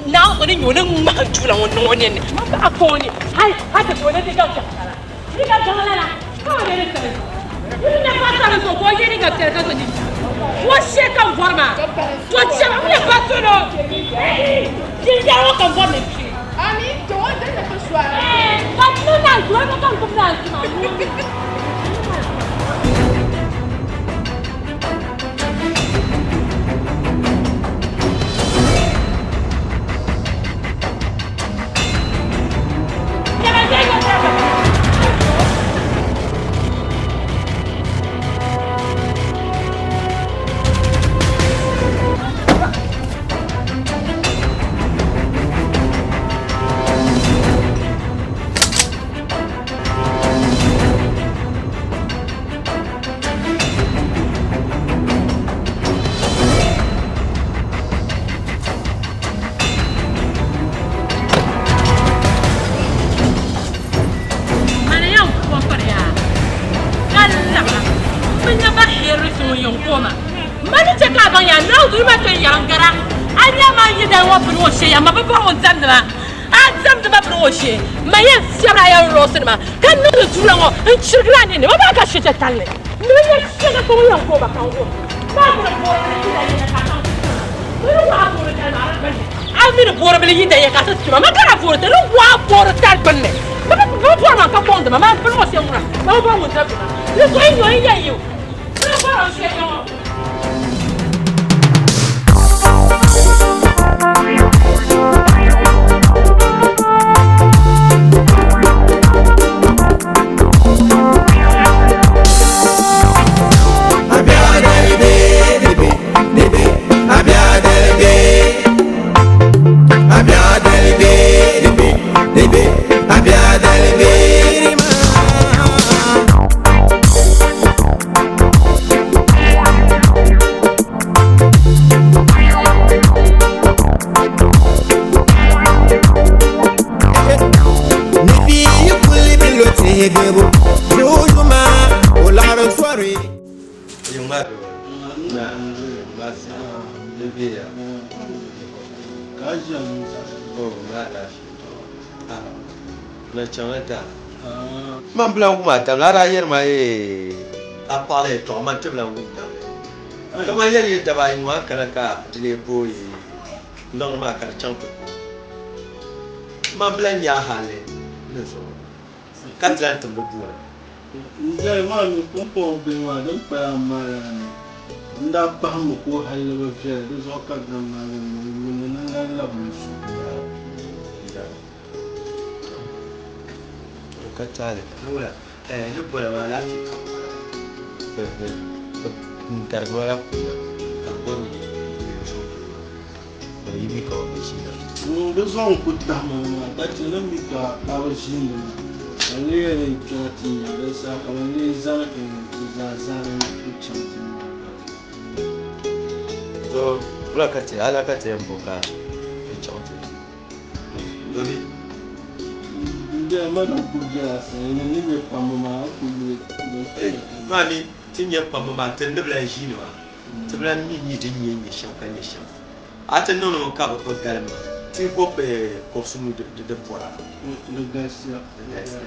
Naawuni ni nyɛ o ni ŋmahim tuula ŋɔ niŋ o ninni. Man baɣa ka o ni hal a ti tooi ni di gaŋ gaŋ lala. Di ka gaŋ lala ka o ni di sali zuɣu. Yi ni pa sali zuɣu ka o ye liiga piɛlli ka so jinjam. O shee ka n bɔri maa. To chɛma m ni pa solo. Jinjam ŋɔ ka n bɔri ni n kpi. Ka niŋ naanzua ka n gbubi naanzua maa nuu ni. Mani yɛn kɔŋkɔri yaa ka labira m bi nya ba hɛri ŋun yɛn ko ma. Mani chɛ ka a baŋ yaa Naawuni duri ma kpe n-yɛri n-gara a nya ma n yidana ŋɔ bini ŋɔ shee yaa ma bi bɔri ŋun diɛmdi ma. A diɛmdi ma bini ŋɔ shee ma yɛn fiɛbiri a yɛn lɔɔsinima ka niŋdi duula ŋɔ n-chirigiri a ninni ma baa ka shɛchɛ talli. N bi nya shɛŋa ka ŋun yɛn ko ma ka n wum maa mini booribili yi danya ka a chaŋ ti tima. Bɛ ni waɣa boori tali maa di gbunni. A mini booribili yi danya ka a ti tima ma kana boori tali ni waɣa boori tali gbunni. Bɛ bi bɔri ma ka kɔŋdi ma, maa bini ŋɔ shee ŋuna ma bi bɔri ŋun diɛmdi ma. Di zuɣu yi nyo n yɛn yi o. Bɛ ni bɔri o shee ŋɔ. Man bi lan wum a damli, a daa yɛri ma a paɣila yɛtɔɣa, man ti bi lan wum damli. Kaman yɛli yi daba ayi ŋɔ a kana ka di lee booi niŋdi maa ka di chaŋ ti ku. Man bi lan nya a hali ni zuɣu ka ti lan timdi buɣili. N-jɛli maa mi pumpɔŋɔ bihi maa din kpalim a mali a ni n daa kpahimmi ka o hali bi viɛli di zuɣu ka di mali n yuuni ni n lan labi n suhu. Ka taali ni wula ni bola maa laafee ka bi bola n darigi ba la kuuna ka bi bori ni bi yi mi ka bi bi ʒiina. Di zuɣu n ku tahimi maa ka chɛ ni mi ka a bi ʒiindi maa ka n lee yɛn ni kpɛna ti nya di saha ka man lee zani n zaa zani n chaŋ ti nya ba. So wula ka ti ala ka ti yɛn bo ka ti chaŋ ti Domi. Maa mi ti nyɛ kpamba maa ti ni bi lahi ʒiini maa ti bi lahi mi mi din nyɛ nyɛ shɛm ka nyɛ shɛm a ti niŋ li mi ka bi galim ma. Ti bɔb kɔbisi nu di bɔra. Di galisiya. Di galisiya.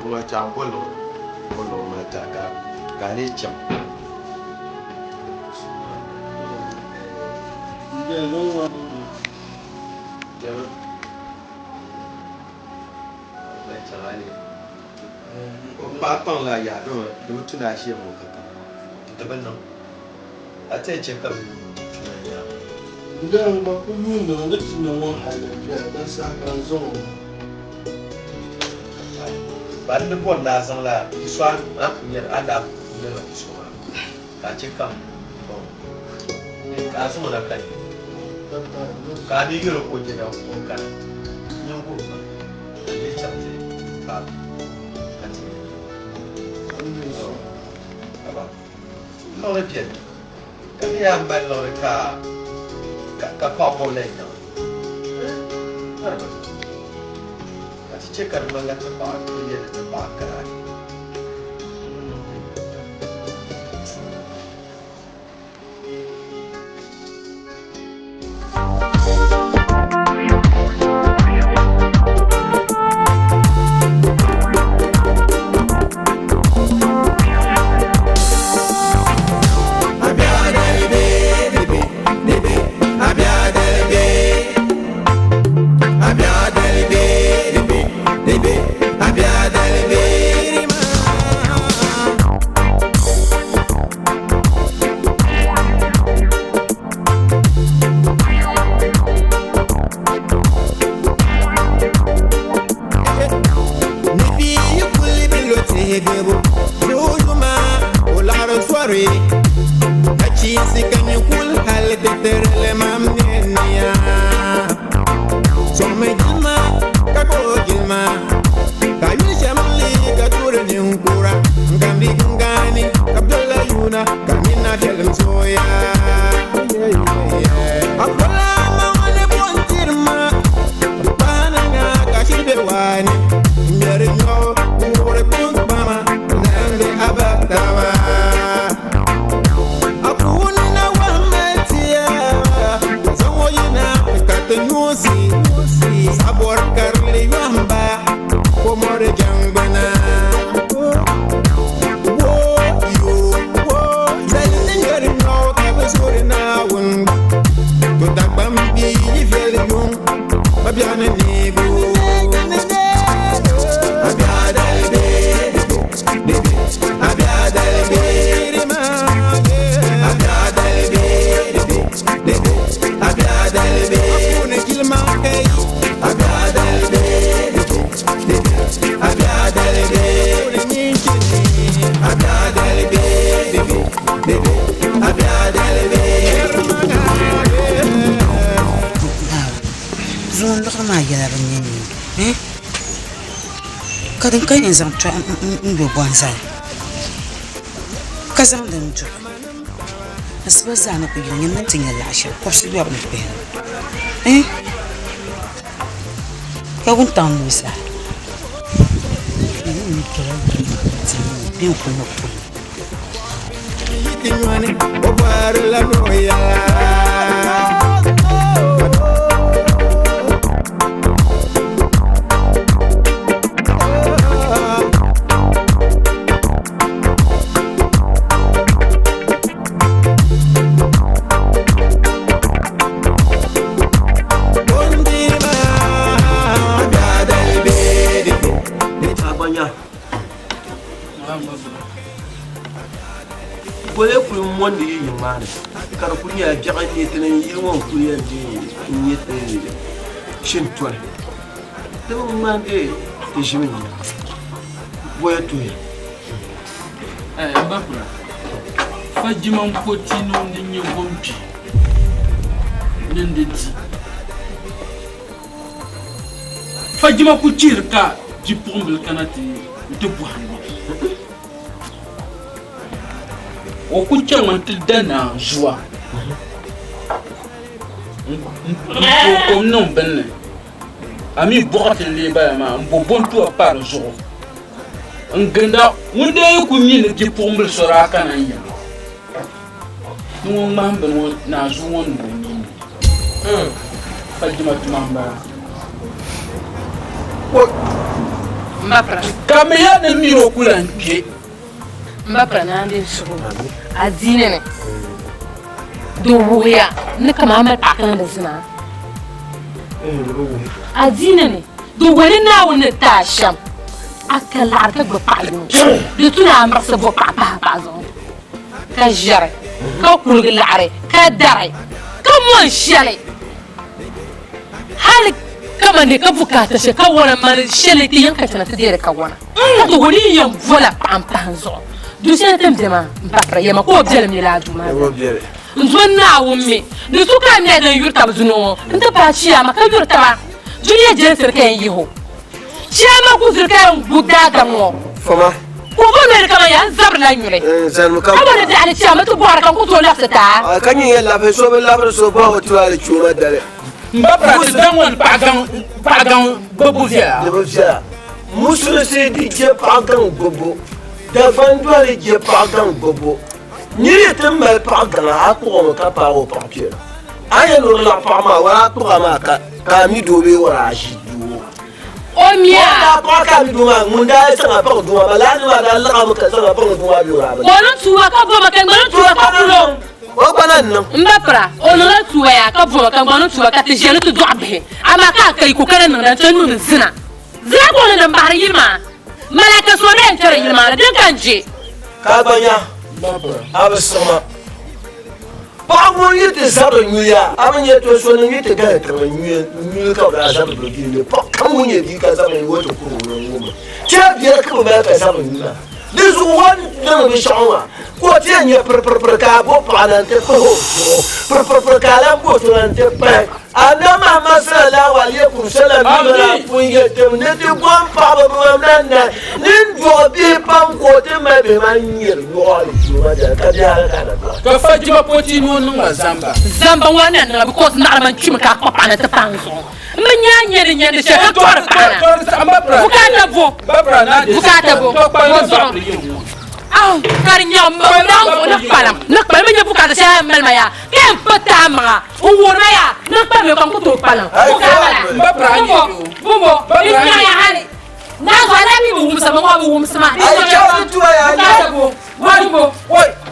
Ŋɔ chaŋ bɔligu bɔligu maa ta ka ka a lee chaŋ. O paɣa kpaŋ la yaa dama di bi tu ni a ʒiɛm o ka kam di bi niŋ. A ti yɛn chɛ ka bɛ tuna nyaŋ. N gba kuli yuuni mi ni ti niŋ ŋɔ hali ni biɛla din saha ka n zaŋ o. Ba n ni bɔri ni a zaŋ la bi so a ni kuli nyari a daa nyarila bi so maa ka a chɛ ka m baŋ o ka a zaŋ o na ka nya ka a mi yɛl o ka o jɛda o kana nyin guhi ma ka n lee chaŋ ti paai ka ti nya. Aba. Liɣiri beni, ka bɛ yaa mali liɣiri ka paɣ bɔbu lahi nyaŋ li. Ka ti chɛ ka di ŋmanila ti paɣ ni yɛli ni ti paɣ karachi. Ka din ka yɛn zaŋ tɔhi n-yo bɔnzali ka zaŋ din duɣi asiba zaa ni ku yina nyini ni ti nya laɣ shɛli kɔbisi yɔbu ni pihinu ka wuntaŋ nuu zaa bɛ n-kuli ni kuli. Goli kuli mondi yi yiŋ maa ni ka di kuli nyɛla biɛɣu n nyɛ ti ni yili ŋɔ n kuli yɛn deei n nyɛ shintɔli di bi ŋmanigi ti ʒimi yiŋa goya tuhiya. N ba kura, fajima m-po ti ni o ni nyɛ gomkpi ni n di di. Fajima ku chihiri ka bipuɣimbila kana ti nti bɔhim ma. O ku chaŋmi nti da naanzua n-tooi kom niŋ bini ni. A mi bɔɣati n-lee bala maa, m-bo bontua pa di zuɣu n-ginda. Ŋun dee yi ku mi ni bipuɣimbila so daa kana n-yɛm. Ni ŋun ŋmahim bini ŋɔ naanzuu ŋɔ niŋ o nini ni. Pa jima tuma m-bala. Kamiya ni mini o ku lan kpe. M ba pira naan din suhu adiini ni di wuhiya ni kaman a mali paɣa ka niŋdi zina. Adiini ni di wuhi ni Naawuni ni ti a shɛm, a ka laɣiri ka gbubi paɣa yino. Di tu ni a miɣisi bo paɣa pahi a paɣa zuɣu ka ʒiɛri, ka kuligi laɣiri, ka dari, ka mɔn shɛli. Hali kaman di ka bukaata shɛli kawana mali shɛli ti yɛn ka chana ti deeri kawana ka ti wuli yi yɛn bola paɣa m-pahi n zuɣu du shɛli ti ni be maa m-pahira yɛma ka o biɛlim mi laa duu maa zaa. N zo Naawuni mi ni so ka n nyɛla din yuri taba dunia ŋɔ nti paai chiyaama ka yuri taba dunia jɛlisiri ka yɛn yihi o chiyaama guzuri ka yɛn gu daadam ŋɔ. Fama. Ka o bo noli kaman yaa n-zabirila nyuli. Zanimi ka. Ka bo ni biɛɣu ni chiyaama ti bɔhiri ka n ku tooi labisi ti a. Ka nyin yɛn labi so bi labiri so bɔh o tulaale chuuma dali. M ba Prati daŋ ŋɔ ni paɣa gaŋ gbubbu viɛla. Di bi viɛla. Musulinsi di je paɣa gaŋ gbubbu. Dagban doli je paɣa gaŋ gbubbu. Niri yi ti mali paɣa gaŋa a kpuɣimi ka paagi o paɣa kpɛra. A yɛn ni o laɣi paɣa maa wari a kpuɣa maa ka a mi doo bee wari a ʒi doo. O mia. O daa paɣi ka a mi doo maa ŋun daa zaŋ a paŋ doo maa laa nima daa laɣimi ka zaŋ a paŋ doo maa bee wari a bi O niŋ tuuba ka boma ka ŋmani tuuba ka kulo. O gba na niŋ. M ba pira, o niŋla tuuba yaa ka boma ka ŋmani tuuba ka ti ʒiɛli ti dɔɣi bihi amaa ka a ka yiko ka na niŋda n-ti niŋdi zina. Zina ka o niŋdi m-bahiri yili maa. Malaika so na yɛn kpɛri yili maa ni din ka n-je. Ka a gba nya a bi siɣi ma. Paɣa ŋun yi ti zabiri nyuya, a bi nya to so ni yi ti gahim tiŋli nyuli ka bɛ daa zabiri bɛ bia ni paɣ kam ŋun nyɛ bia ka zabiri nyuya o ti kuri o ni ŋun mi chɛ biɛri ka bɛ mali ka zabiri nyu maa. Di zuɣu o ni niŋ binshɛɣu maa ka o ti yɛn nya piripiripiri ka a bo paɣa na nti kpahi o zuɣu, piripiripiri ka a lan bo so na nti kpahi. Annabi Muhammad sallallahu alaikum sallam mi daa pun yɛli ti ni ti gom paɣaba bɛ mamda nahi ni n-dɔɣi bihi pam ka o ti mali bihi maa n-nyɛri yɔɣiri tuuma dali ka bihi hali ka a na dɔɣi. Ka Fatima poti ni o niŋ ma zamba. Zamba ŋɔ a na niŋa because naɣiri man kpimi ka a kpa paɣa na ti pahi n zuɣu. M bi nya a nyɛndi nyɛndi shɛli ka dɔɣiri paɣa na. Bukaata bo? Bukaata bo? Bo zuɣu? Aw, ka di nya m naɣ zuɣu ni kpalim, ni kpalim. M bi nya bukaata shɛli a ni mali ma yaa, ka yɛn piri ti a maŋa n-wuhiri ma yaa, ni kpalim yo ka n ku tooi kpalim. Bukaata bala. Bumbo, bumbo, n nya ya hali. Naa zuɣu a daa mi bi wumsi ma ŋɔ a bi wumsi ma. Bukaata bo? Bumbo,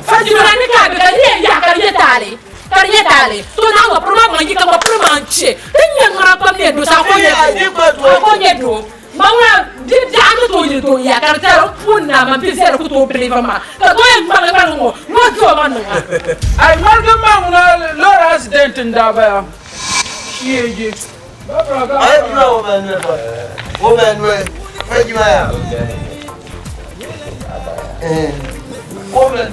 Fatima ni ka a be ka di yɛn yaɣi ka di nyɛ taali. Ka di nyɛ taali, to naɣ ŋɔ piri maa maŋ yi ka ŋɔ piri maa n-che. Ti nya ŋara pam ni yɛn do sa, a ko nyɛ doo. A ko nyɛ doo. Ma ŋuna di biɛɣu ni tooi yi doo ya ka di tɛri m puuni ni a ma bi viɛli ku tooi biliivi ma ka doo yɛn ŋmaligi ŋmaligi ŋɔ ŋɔ doo ma niŋ a. Ai ŋmaligi maa ŋuna lɔri accident n-daa bala. Shiɛji. Ai pira o mali noli fa. O mali noli. Fajima ya. Eh. O mali.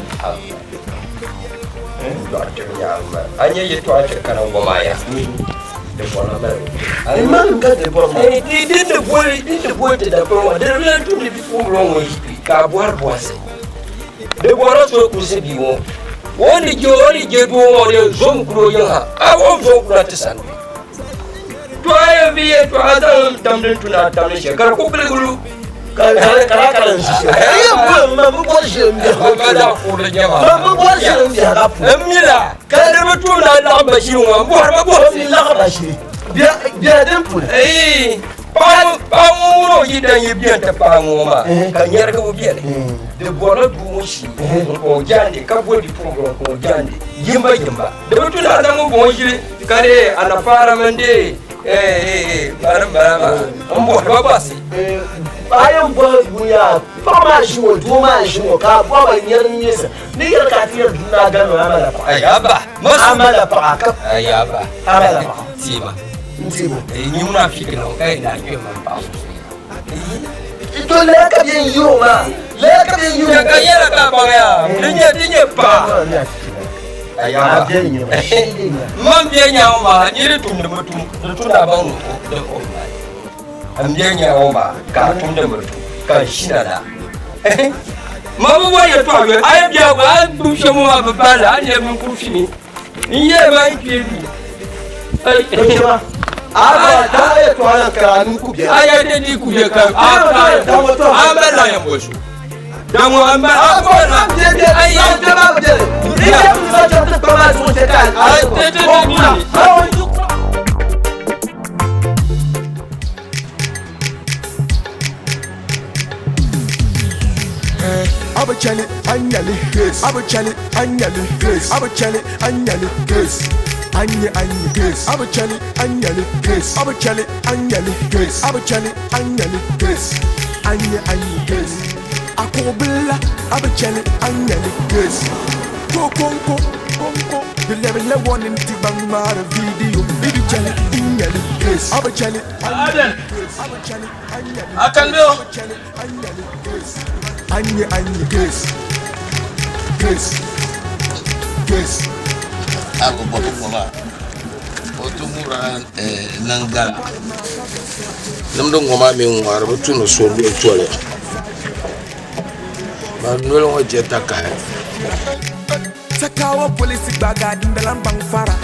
A nyɛ yɛtɔɣa chɛ kana ŋɔ maa ya di bɔrila malibu. Imam ka di bɔri maa. Di din di boli din di boli ti dapiri ŋɔ di di lan tumdi bipuɣimbila ŋɔ yi kpi ka a bɔhiri bɔhisi. Di bɔrila so kulisi bia ŋɔ o ni je o ni je doo ŋɔ di zom kuli o yiŋ ha a o zom kuna ti sani bɛ. To a yɛn bi yɛtɔɣa zaŋ tamdi n tuni a tamdi shɛli ka di ku piligi lu. Ka ka ka n ʒi shɛli. N yɛn boli ma bi boli shɛli n biɛhi ka zaɣ kurili jɛma. Ma bi boli shɛli n biɛhi ka pu. N mi la ka di bi tumdi a laɣim ba shiri ŋɔ n bɔhiri ba bɔhisi. Mi laɣim ba shiri biɛhi din puni. Paɣa ŋun ŋuni o yi dan yi bɛni ti paai ŋɔ maa ka nyɛrigibu bɛni di bɔrila doo ŋɔ shii n ka o jaande ka boli bipuɣimbila n ka o jaande yimba yimba di bi tu ni a zaŋ ŋun bɔŋɔ ʒili ka dee anafaara mini dee bari m-bala maa n bɔhiri ba bɔhisi. A yɛn bɔhi ŋun yaa paɣa maa ʒi ŋɔ doo maa ʒi ŋɔ ka a bɔhi ba nyɛri n nyɛ sa ni yɛli ka a ti yɛli duu maa gani maa a mala paɣa. Ayaba a mala paɣa ka ayaba a mala paɣa tiima n tiima ni ŋuna fiki na ka yi na kpɛ man paɣa to lala ka bɛ yɛn yi o maa lala ka bɛ yɛn yi o maa ka yɛla ka baŋ ya di nyɛ paɣa ayaba man bɛ nyaŋ maa ni di tumdi bi tum di tumdi a baŋ ni o di o mali n bɛ nyaŋ maa ka a tumdi bi tum ka n ʒina la ma bi bɔri yɛltɔɣa yoli a yi biɛhigu a gbubi shɛm maa bi balli a ni min kuri fimi n yɛli ma n kpee duu a yɛ di di ku bɛ ka a a mali la yɛn bɔ so daŋɔ a mali a bɔ la a yɛ Di chɛm ti zaŋ chaŋ ti kpa maa zuɣu n-chɛ ka a o kuna. Abachali, anyali, abachali, anyali, abachali, anyali, anye anye, abachali, anyali, abachali, anyali, abachali, anyali, anye anye, akubila, abachali, anyali, kokonko, konko, the level one in Tibangmara video, bibi chali, inyali, abachali, Aden. abachali, anyali, Akan biyo. abachali, anyali, anye anye, yes, yes. Ako bɔbi ŋɔ maa o ti ŋura niŋ gala nimdi ŋɔ maa mini ŋɔri bi tu ni so luɣi toli ban noli ŋɔ je takahi. Sakawa polisi gbaga dindalan baŋ fara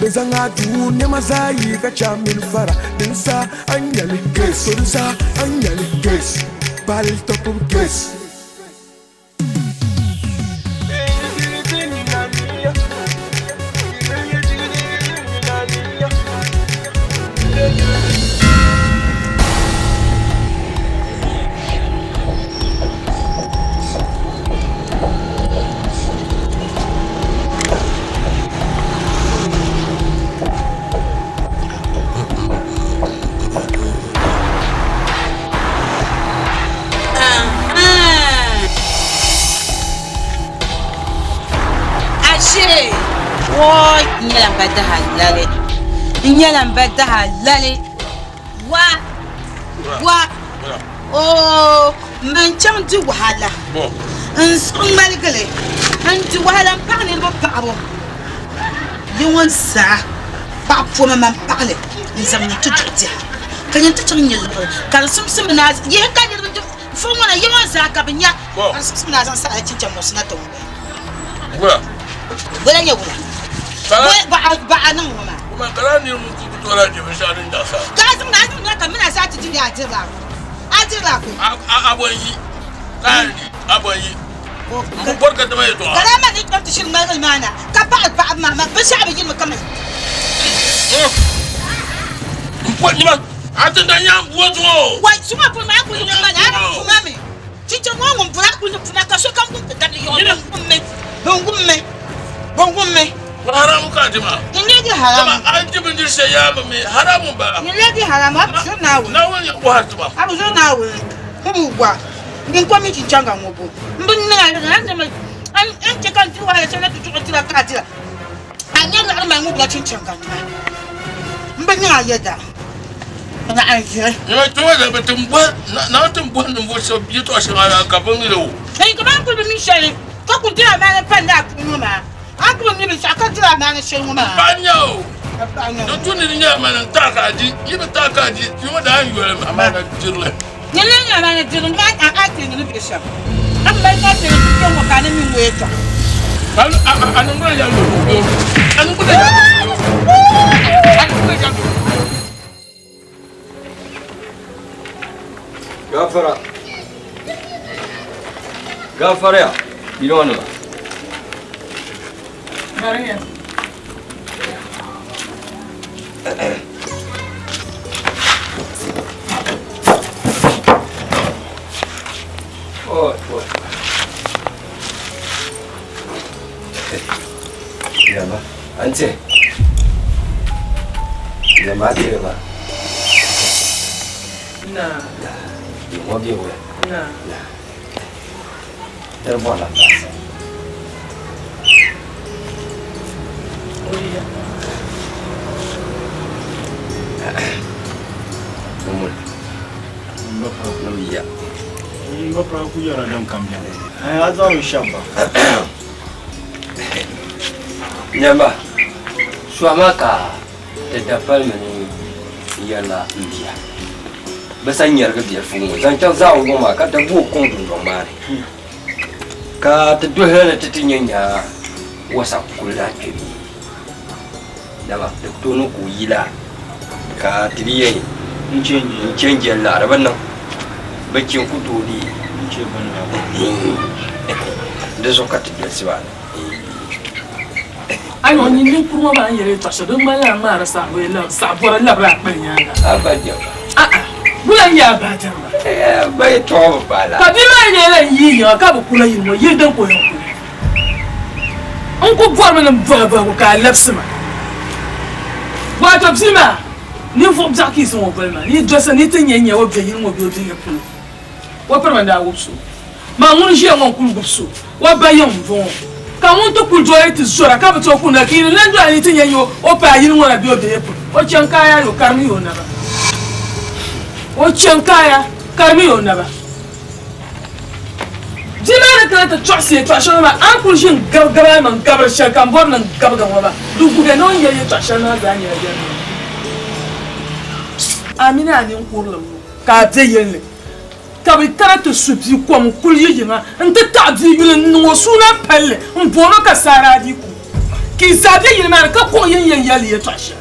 bɛ zaŋ a duu nɛma zaa yi ka cha mini fara din sa an nyɛli so din sa an nyɛli pali tɔpu kes. Ashe! Woi, n nyɛla n ba daha lali. N nyɛla n ba daha lali. Wa! Wa! Oo, man chaŋ di wahala. N zuɣu ŋmaligili. N di wahala n paɣi niriba paɣibu. Yi ŋɔ zaa paɣa poma man paɣili n zaŋ nyin ti duɣi diha. Ka nyin ti chaŋ nyɛ liɣiri ka di simsi mi naa yihi ka niriba di fo ŋɔ na yi ŋɔ zaa ka bɛ nya ka di simsi mi naa zaŋ saɣila chinchani muɣisi na ti ŋubi. Wula. Wula nyɛ wula. Wula baɣa niŋ ŋɔ maa. Kuma kala niriba ku ku tooi lahi je binshɛɣu din daɣisa. Ka a zaŋ a zaŋ na ka mina zaa ti diri a dirila ko. A dirila ko. A bɔ n-yi. Ka a di a bɔ n-yi. M bi bɔri ka dama yɛltɔɣa. Ka daa mali ni kpɛm ti shiri ŋmaligili maa na ka paɣiri paɣibu maa, binshɛɣu bi yirimi kaman. M po nima, a ti na nya m bua zuŋɔ. Wai, suma puni maa a kuli ni puma ni, a bi puma mi. Chinchin ŋɔ ŋun buri a kuli ni puma ka sokam wum ti dabili yɔɣɔ, bɛn wummi, bɛn wummi, bɛn wummi. Haramu ka a di maa. N leegi haramu. Dama a di bindiri shɛli yaa bi mi, haramu m-bala. N leegi haramu, a bi zuri Naawuni. Naawuni yɛn bɔhiri ti ma. A bi zuri Naawuni. M wa, n ko mi chinchanga ŋɔ bo. M bi niŋ a yɛda, a ni chɛ ka n diri wahala shɛli na ti duɣi dira ka a dira. A nya liɣiri mali ŋubila chinchanga nima. M bi niŋ a yɛda. Naɣ n ʒiri. Nyama kpɛma zaa bɛ ti bɔhi, Naawuni ti bɔhi ninvuɣ shɛb yɛtɔɣ shɛŋa la ka bɛ mi li o. N ka ban kuli bi mi shɛli ka kuli diri amaana pali lala puuni ŋɔ maa. A kuli bi mi binshɛɣu ka diri amaana shɛli ŋɔ maa. Paɣa nya o. Di tu ni di nyɛ amaana n-taɣi ka a di. Yi bi taɣi ka a di, yuma daa n yoli amaana dirili. Nyini lee nyɛ amaana dirili maa a teeni ni be shɛm. A bi mali ka a teeni ti kpe ŋɔ ka a ni mi ŋɔ yɛtɔɣa. A niŋgbuna yɛli o. A niŋgbuna yɛli o. A niŋgbuna yɛli o. Gafara. Gafara ya. Yino nima. Maria. Oh, oh. Yaba, ante. Yaba, ante ba. Na. Yunwa bɛ wula. Na. Dali bɔrila baasi. Oya. Mumul. Nabiya. N ba ku yɛra din kam bɛni. A zaŋ shɛba ba. Nyamba, suha maa ka ti da palimi ni yɛrila n bia. Bɛ sa nyɛrigi biɛlifu ŋɔ zaŋ chaŋ zaawuŋ ŋɔ maa ka da booi kɔŋ dundɔŋ maa ni. Ka ti duhila ni ti ti nya nyaa wasa kuli lahi kpe bee. Dama di ku tooi niŋ ka o yi la ka ti bi yɛn n chenji la di bi niŋ. Bɛ che n ku tooi deei. Di zuɣu ka ti dolisi ba ni. A ni o nyin ninkuri ŋɔ maa ni yɛli yɛtɔɣ shɛli, di ŋmanila a ŋmaari saɣibɔri labiri a kpali nyaaŋa. A'a, wula n-nyɛ a bahi jɛriba? Ka bia maa nyɛla n yi yiŋa ka bi kula yili ŋɔ, yili din ka o yɛn kuli. N ku bɔrimi ni m bɔhi bɔhigu ka a labisi ma. Wato bia maa, ninvuɣ biɛɣu ka yi zaŋ o boli ma ni yi dolisi ni yi ti nya n-nya o be yili ŋɔ bee o be ya polo. O pirimi n-daa wubisi o. Man ŋun ʒiya ŋɔ n-kul wubisi o. O ba yiŋ m-bɔŋɔ. Ka ŋun ti kul doli ti zɔra ka bi tooi kunda, ka yi ni lan doli ni ti nya n-nya o paai yili ŋɔ na bee o be ya polo. O chaŋ kaaya yo, karimi ya o naba. O chaŋ kaaya, karimi ya o naba. Bia maa ni kana ti tɔɣisi yɛtɔɣ shɛŋa maa, a ni kul ʒi n-gabigabi a maŋ gabiri shɛli ka m bɔri ni n gabiga ŋɔ maa, di wuhiya ni o ni yɛli yɛtɔɣ shɛli maa zaa nyɛla yɛlimaŋli. A mini a ninkurili ŋɔ ka a be yili ni, ka bɛ kana ti su bia kom n-kuli yi yiŋa nti taɣi bia yuli n-niŋ o suuna palli m-boon o ka Saara Adiiku, ka yi zaa be yili maa ni ka kɔŋ yi ni yɛn yɛli li yɛtɔɣ shɛli.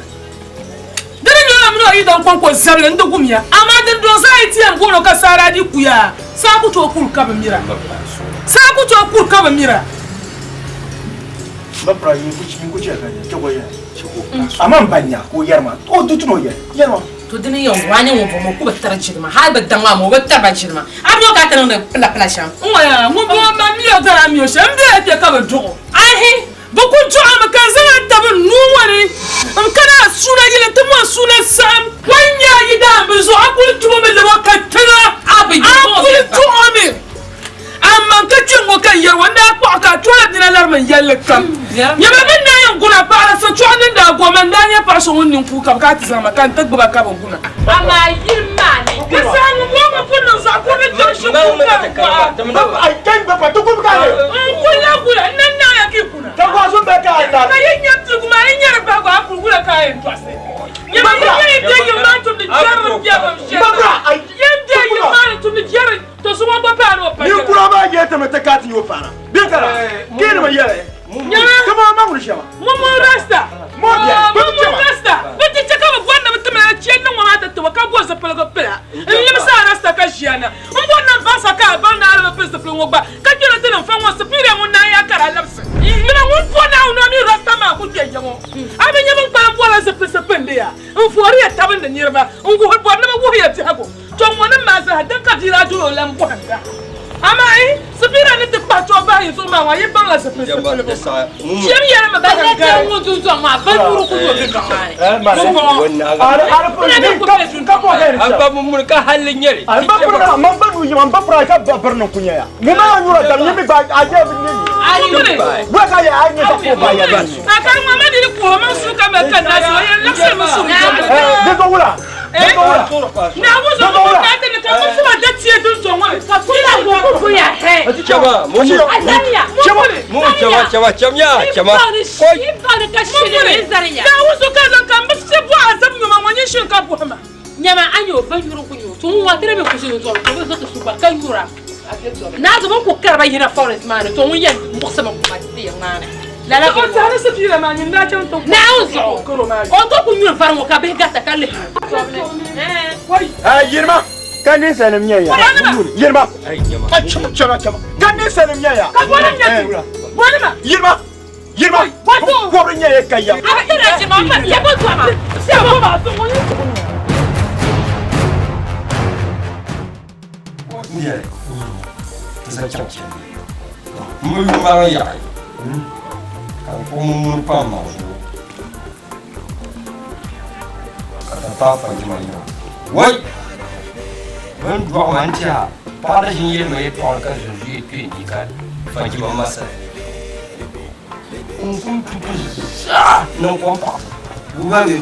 Di ni nyɛla mini o yidan kɔŋko zabili n-di gumya, amaa dindɔŋ zaa yi ti yɛn boon o ka Saara di kuya, saa ku tooi kuri ka bi mira. Saa ku tooi kuri ka bi mira. Bapra yin ku yin ku chɛ ka nya chɛ ka o yɛli amaa m ba nya ka o yɛri ma o di tuni o yɛli yɛli ma. To dini yɛn waa nyɛ ŋun bɔŋɔ o ku bi tari jilima hali bi daŋ maa mi o bi tari ba jilima a mi o ka a ti niŋdi pila pila shɛm. N ŋɔya ŋun bɔŋɔ man mi o gari a mi o shɛm m bela kpe ka bi duɣ o. Ahi! Bɛ ku dɔɣimi ka n zaŋ a tabi n nuu ŋɔ ni n-kana a suuna yili nti mo n suuna saɣim. O yi nya a yidaambi zuɣu, a kul tumo mi lab o ka tiŋa. A kul tuh o mi. Amaa ka kpe ŋ-ŋɔ ka n yɛri o, n daa kpuɣi ka a tola bina larimi n yɛlli kam. Nyama bɛ ni daa yɛn guna paɣ la sochɔɣu ni daa go ma, n daa nya paɣ so ŋun nini kuui ka bɛ ka ti zaŋ ma ka n ti gbiba ka bɛ guna. Amaa yili maa ni. Di saha ŋun bɔŋɔ ŋɔ pun niŋ zaɣ kurili kpɛri shikuru ka n gɔɣa. N kul lahi gula, n na naaya ka yi kuna. Ka yi nya piligu maa, yi nya di bahigu, a kul gula ka a yɛn tɔɣisi. Nyama yi nya yi be yiŋ maa tumdi jɛrilim biɛrim shɛli maa. Yi be yiŋ maa ni tumdi jɛri, to so ŋɔ gba paani o pa jɛra. Ninkura maa yɛli ti mi ti ka ti nyɛ o paana. Bɛ kara, keenima yɛli. Nyama. Kama ma ŋuni shɛba. Momo rasta. Mo bɛ. Momo rasta. Bɛ ti chɛ ka bɛ bɔri ni bɛ ti mali chɛ niŋ ŋɔ maa ti tiba ka bo zipiligu pila. N limsi a rasta ka ʒiya na. N bɔri ni n baŋsa ka a baŋ ni a di bi pili zipiligu ŋɔ gba ka kpɛna ti niŋ fa ŋɔ sipiria ŋun naan yaa ka di a labisi. Dina ŋun po Naawuni o mi rasta maa ku kpe ya ŋɔ. A bi nya bɛ ni kpalim bɔrila zipilisi pindi ya n foori ya tabindi niriba n wuhiri bɔri ni bɛ wuhi ya biɛhigu. To ŋɔnim maa zaa din ka bia daa dol o lan bɔhinda. Amaa yi sipira ni ti kpahi tɔbu bahi yi zuɣu maa ŋɔ, yi baŋla zipilisi pilibu. Chiɛm yɛli mi bahi n-gari. Nyama a nyɛ o ba nyuri ku nyɛ o to ŋun waa tiri mi kusi ni zɔri ka o zo ti su gba ka nyura naa zuɣu bɛ ku kari ba yina forest maa ni to ŋun yɛn muɣisi mi kuma ti yiŋ maa ni lala o Naawuni zuɣu o to ku nyuri vari ŋɔ ka bihi garita ka lihiri o. Yirima ka ninsalinima nyɛ ya yirima chama chama ka ninsalinima nyɛ ya yirima yirima kɔbiri nyɛ ya ka ya. N zaŋ chaŋ chɛndi m bi yuma ŋɔ yaɣi ka n kpuɣi mumuni pam maŋ zuɣu ka ti paai fajima yiŋa wai bɛ ni dɔɣi ma n-tɛha paɣa di ʒini yɛli ma yɛltɔɣa ni ka zunzuya kpe n-di ka fajima ma sani n kum tutu zaa niŋ kom paɣi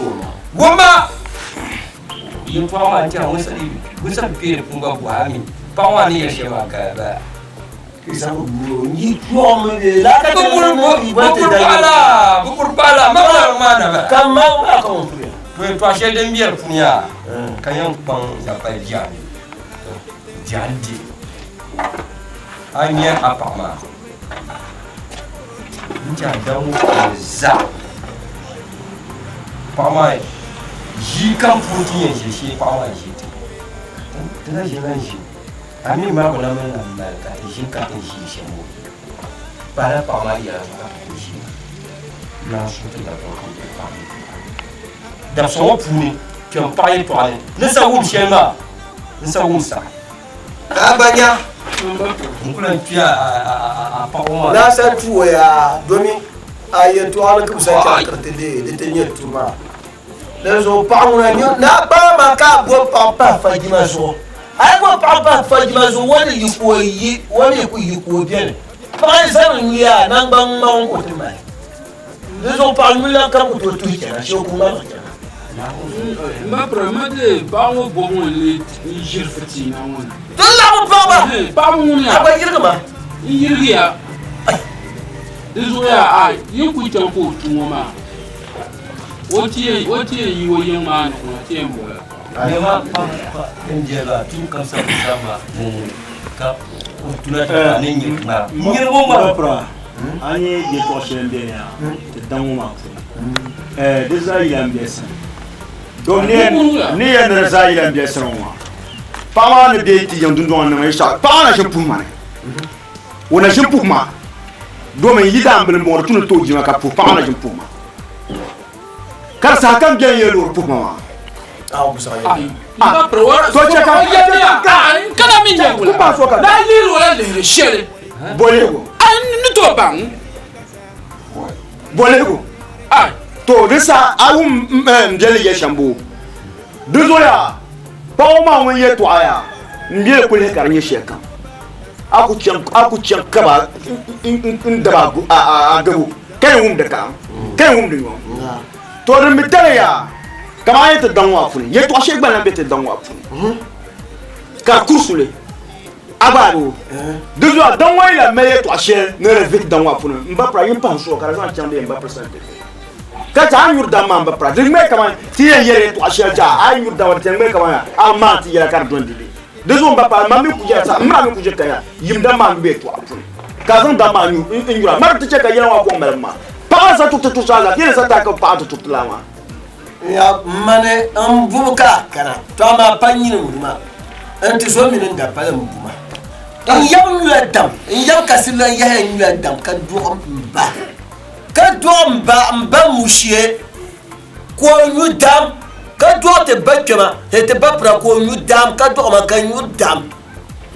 wumma Yɛltɔɣa maa n-tɛha ŋun sa bi kpe di puuni gba bɔhi a mi paɣa maa ni yɛli shɛli maa ka ba. Bɛ kuri paɣa la, ma larigu maa na bala. To yɛltɔɣa shɛli din be di puuni yaa ka yɛn kpaŋ yapali biɛɣu ni di a nya a paɣa maa n-tɛha daŋ ŋɔ puuni zaa. Paɣa maa ʒii kam puuni ti yɛn ʒe shee paɣa maa ʒi ti ti na ʒini lan ʒi a mi maa ku na mini lan mali ka ti ʒini ka ti ni ʒi shɛm ŋɔ pala paɣa maa yɛla zuɣu ka ti ku ʒi. Naa suhu ti dabisa kam ti paɣa yɛtɔɣa. Dabisa ŋɔ puuni kpɛm paɣa yɛtɔɣa ni ni sa wum shɛli maa n sa wum saɣi. Ka a gba nya. N ku lan kpi a paɣ ŋɔ maa. Naa sa tu o yaa domi a yɛtɔɣa ni kibisa chaŋ kiriti dee di ti nyɛ tuma. Dinzuɣu paɣa ŋuna nyɛ naa kpaŋ maa ka a bo paɣa pahi fajima zuɣu. A yi bo paɣa pahi fajima zuɣu o ni yi ka o yi, o mi ku yi ka o beni. Paɣa yi zani nyuya naŋgban ŋmaŋ ka o ti mali. Dinzuɣu paɣa nyuli kam ku tooi tuhi chana shee o ku ŋmaligi chana. M ba pira ma dee paɣa ŋɔ bɔbu ŋɔ n-lee ʒiri fitiina ŋɔ ni. Ti laɣim paɣaba. Paɣaba ŋun ya. A gba yirigi ma. N yirigiya. Di zuɣu yaa a yi ku chaŋ ka o tu ŋɔ maa. O ti yɛn yi o yiŋ maa ni kuna ti yɛn bɔla. Nɛma pam pa n jɛba tum kam sa bi zama ka o tuna ti ka ni nyiri ŋmara. Nyiri ŋɔ ŋmara. Bapra, a ni yɛltɔɣa shɛli n beni yaa ti daŋ ŋɔ maa puuni. Di zaa yila m biɛlisini. Dom ni yɛn ni di zaa yila m biɛlisini ŋɔ maa. Paɣa maa ni be ti yiŋ dundɔŋ ni niŋ yɛltɔɣa, paɣa na ʒini puhi ma ni. O na ʒini puhi ma domin yi daambili m-bɔŋɔ di tu ni tooi jima ka puhi paɣa na ʒini puhi ma. Ka di saha kam beni yɛli o di puhi ma maa. To chɛ ka Bolihigu. Bolihigu. To di saha a wum m biɛli yɛ shɛm boo? Di zuɣu yaa paɣa ŋɔ maa ŋun yɛtɔɣa yaa m biɛli kuli lihi ka di nyɛ shɛli kam. A ku chaŋ a ku chaŋ kaba n daba a gabu ka yɛn wumdi kam ka yɛn wumdi nyom. To din bi tali yaa kaman a yi ti daŋ ŋɔ a puuni yɛtɔɣa shɛli gba lahi be ti daŋ ŋɔ a puuni ka di kuri suli a gba a doo. Di zuɣu a daŋ ŋɔ yi lahi mali yɛtɔɣa shɛli ni di vihi daŋ ŋɔ a puuni m ba pira yin pahi suɣu ka di zaŋ chaŋ bee m ba piri sani ti vihi. Ka ti a ni nyuri dam maa m ba pira di ŋmɛ kaman ti yɛn yɛli yɛtɔɣa shɛli ti a a yi nyuri dam maa di ti yɛn ŋmɛ kaman a maai ti yɛla ka di dɔni di bee. Di zuɣu m ba paa, man mi ku yɛla saha, m maa mi ku ʒiri kaya yim dam maa nyubu yɛtɔɣa puuni, ka a zaŋ dam maa nyu n-nyura. Mari ti chɛ ka yɛla ŋɔ kɔŋ malibu maa. Paɣa n-sa turiti tusa zaa, ti yɛn sa taai ka bɛ paɣa ti turiti laa maa. Ya mani m bubu ka a kana, tɔ amaa pa nyini m-bu ma, n tizo mini n dapali m-bu ma. N yab nyula dam, n yab Kasirila Yahaya nyula dam ka dɔɣi m ba, ka dɔɣi m ba, m ba Mushie. Ka o nyu dam, ka dɔɣi ti ba kpɛma, ni ti ba pira, ka o nyu dam, ka dɔɣi ma, ka n nyu dam.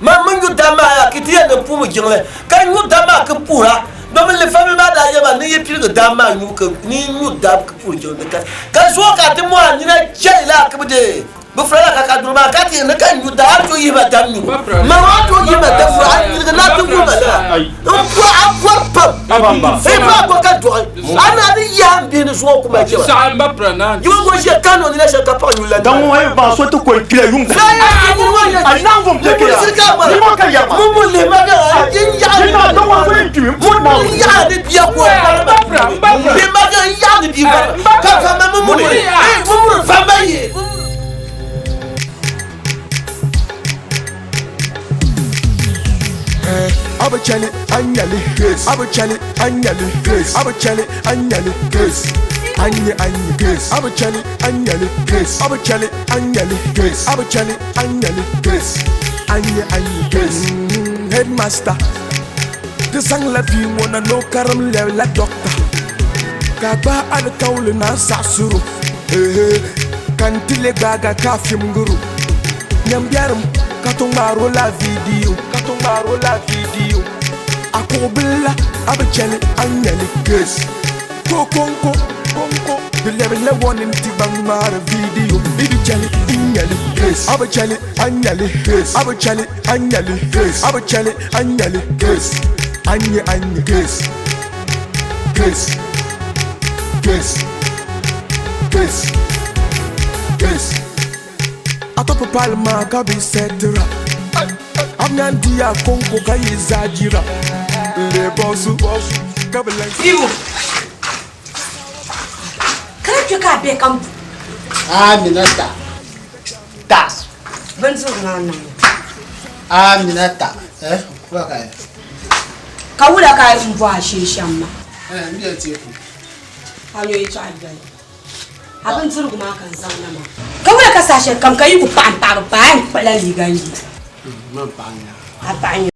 Man mi nyu dam maa yaa, ka ti yɛli ni n puhimi jiŋli, ka n nyu dam maa ka puhira, domin lifabili maa daa yɛli ma ni yi piligi dam maa nyubu, ka ni yi nyu dam ka puhiri jiŋli di kani. Ka zuɣu ka ti mɔhi a nina chɛli laa ka bi deei Bɛ furila ka ka duri maa ka ti ni ka nyu daa a tooi yihi ba dam nyubu. Ma maa tooi yihi ba dam nyubu a yirigi na ti wuhi ba lala. N bɔri a bɔri pam. N bɔri bɔri ka dɔɣi. A na ni yahi n bihi ni zuŋɔ kuma chɛ ba. Yi ŋɔ ʒiya ka niŋ nina shɛli ka paɣa nyuli la Dan ŋɔ yi baŋ so ti ko n kpila yuŋ A naŋ vom kpe kpe ya. Ni ŋɔ ka yɛri ma. Mun lihi ma bɛ n yaɣa Yi naŋ dan ŋɔ so yi kpimi n bɔri Mun yaɣa ni bia ko bari ma. Lihi ma bɛ n yaɣa ni bia bari ma. Ka fama mun mun mun mun fama yi. Abu chali anyali yes. Abu chali anyali yes. Abu chali anyali yes. Anye anye yes. Abu chali anyali yes. Abu chali anyali yes. Abu chali anyali yes. Anye anye yes. Headmaster. Di zaŋla bia ŋɔ na ni o karim lɛbila doctor. Ka gbaai alikauli na n-saɣisir o. Ehe, ka n ti le gbaag a ka a fimgir o. Nyam biɛrim ka to ŋmaar o la vidiyo, ka to ŋmaar o la vidiyo. A kuɣ bil la, a bi chɛli a ni nya li case. Ka o kɔŋko, kɔŋko, di lɛbila warning ti ban ŋmaari vidiyo. I bi chɛli n nya li case, a bi chɛli a ni nya li case, a bi chɛli a ni nya li case, a bi chɛli a ni nya li case. A ni nya a ni nya case. Case, case, case, case. A topi pali maa ka bi sɛtira. A bi nyan di a kɔŋko ka yi zaa jira. N-lee bɔsu ka bi lan. Ibu. Kana kpe ka a be ka m bu. Aminata. Ta. Bindirigu maa niŋ. Aminata. Eh, kura ka ya. Ka wula ka m bɔhi a shee shɛm maa? Eh, m bela teeku. A nyo yɛtɔɣa doli. A bindirigu maa ka n zaŋ na maa. Ka wula ka saha shɛli kam ka yi ku paɣi m paɣibu paai n kpuɣila liiga n ye. Man paɣi nya. A paɣi nya.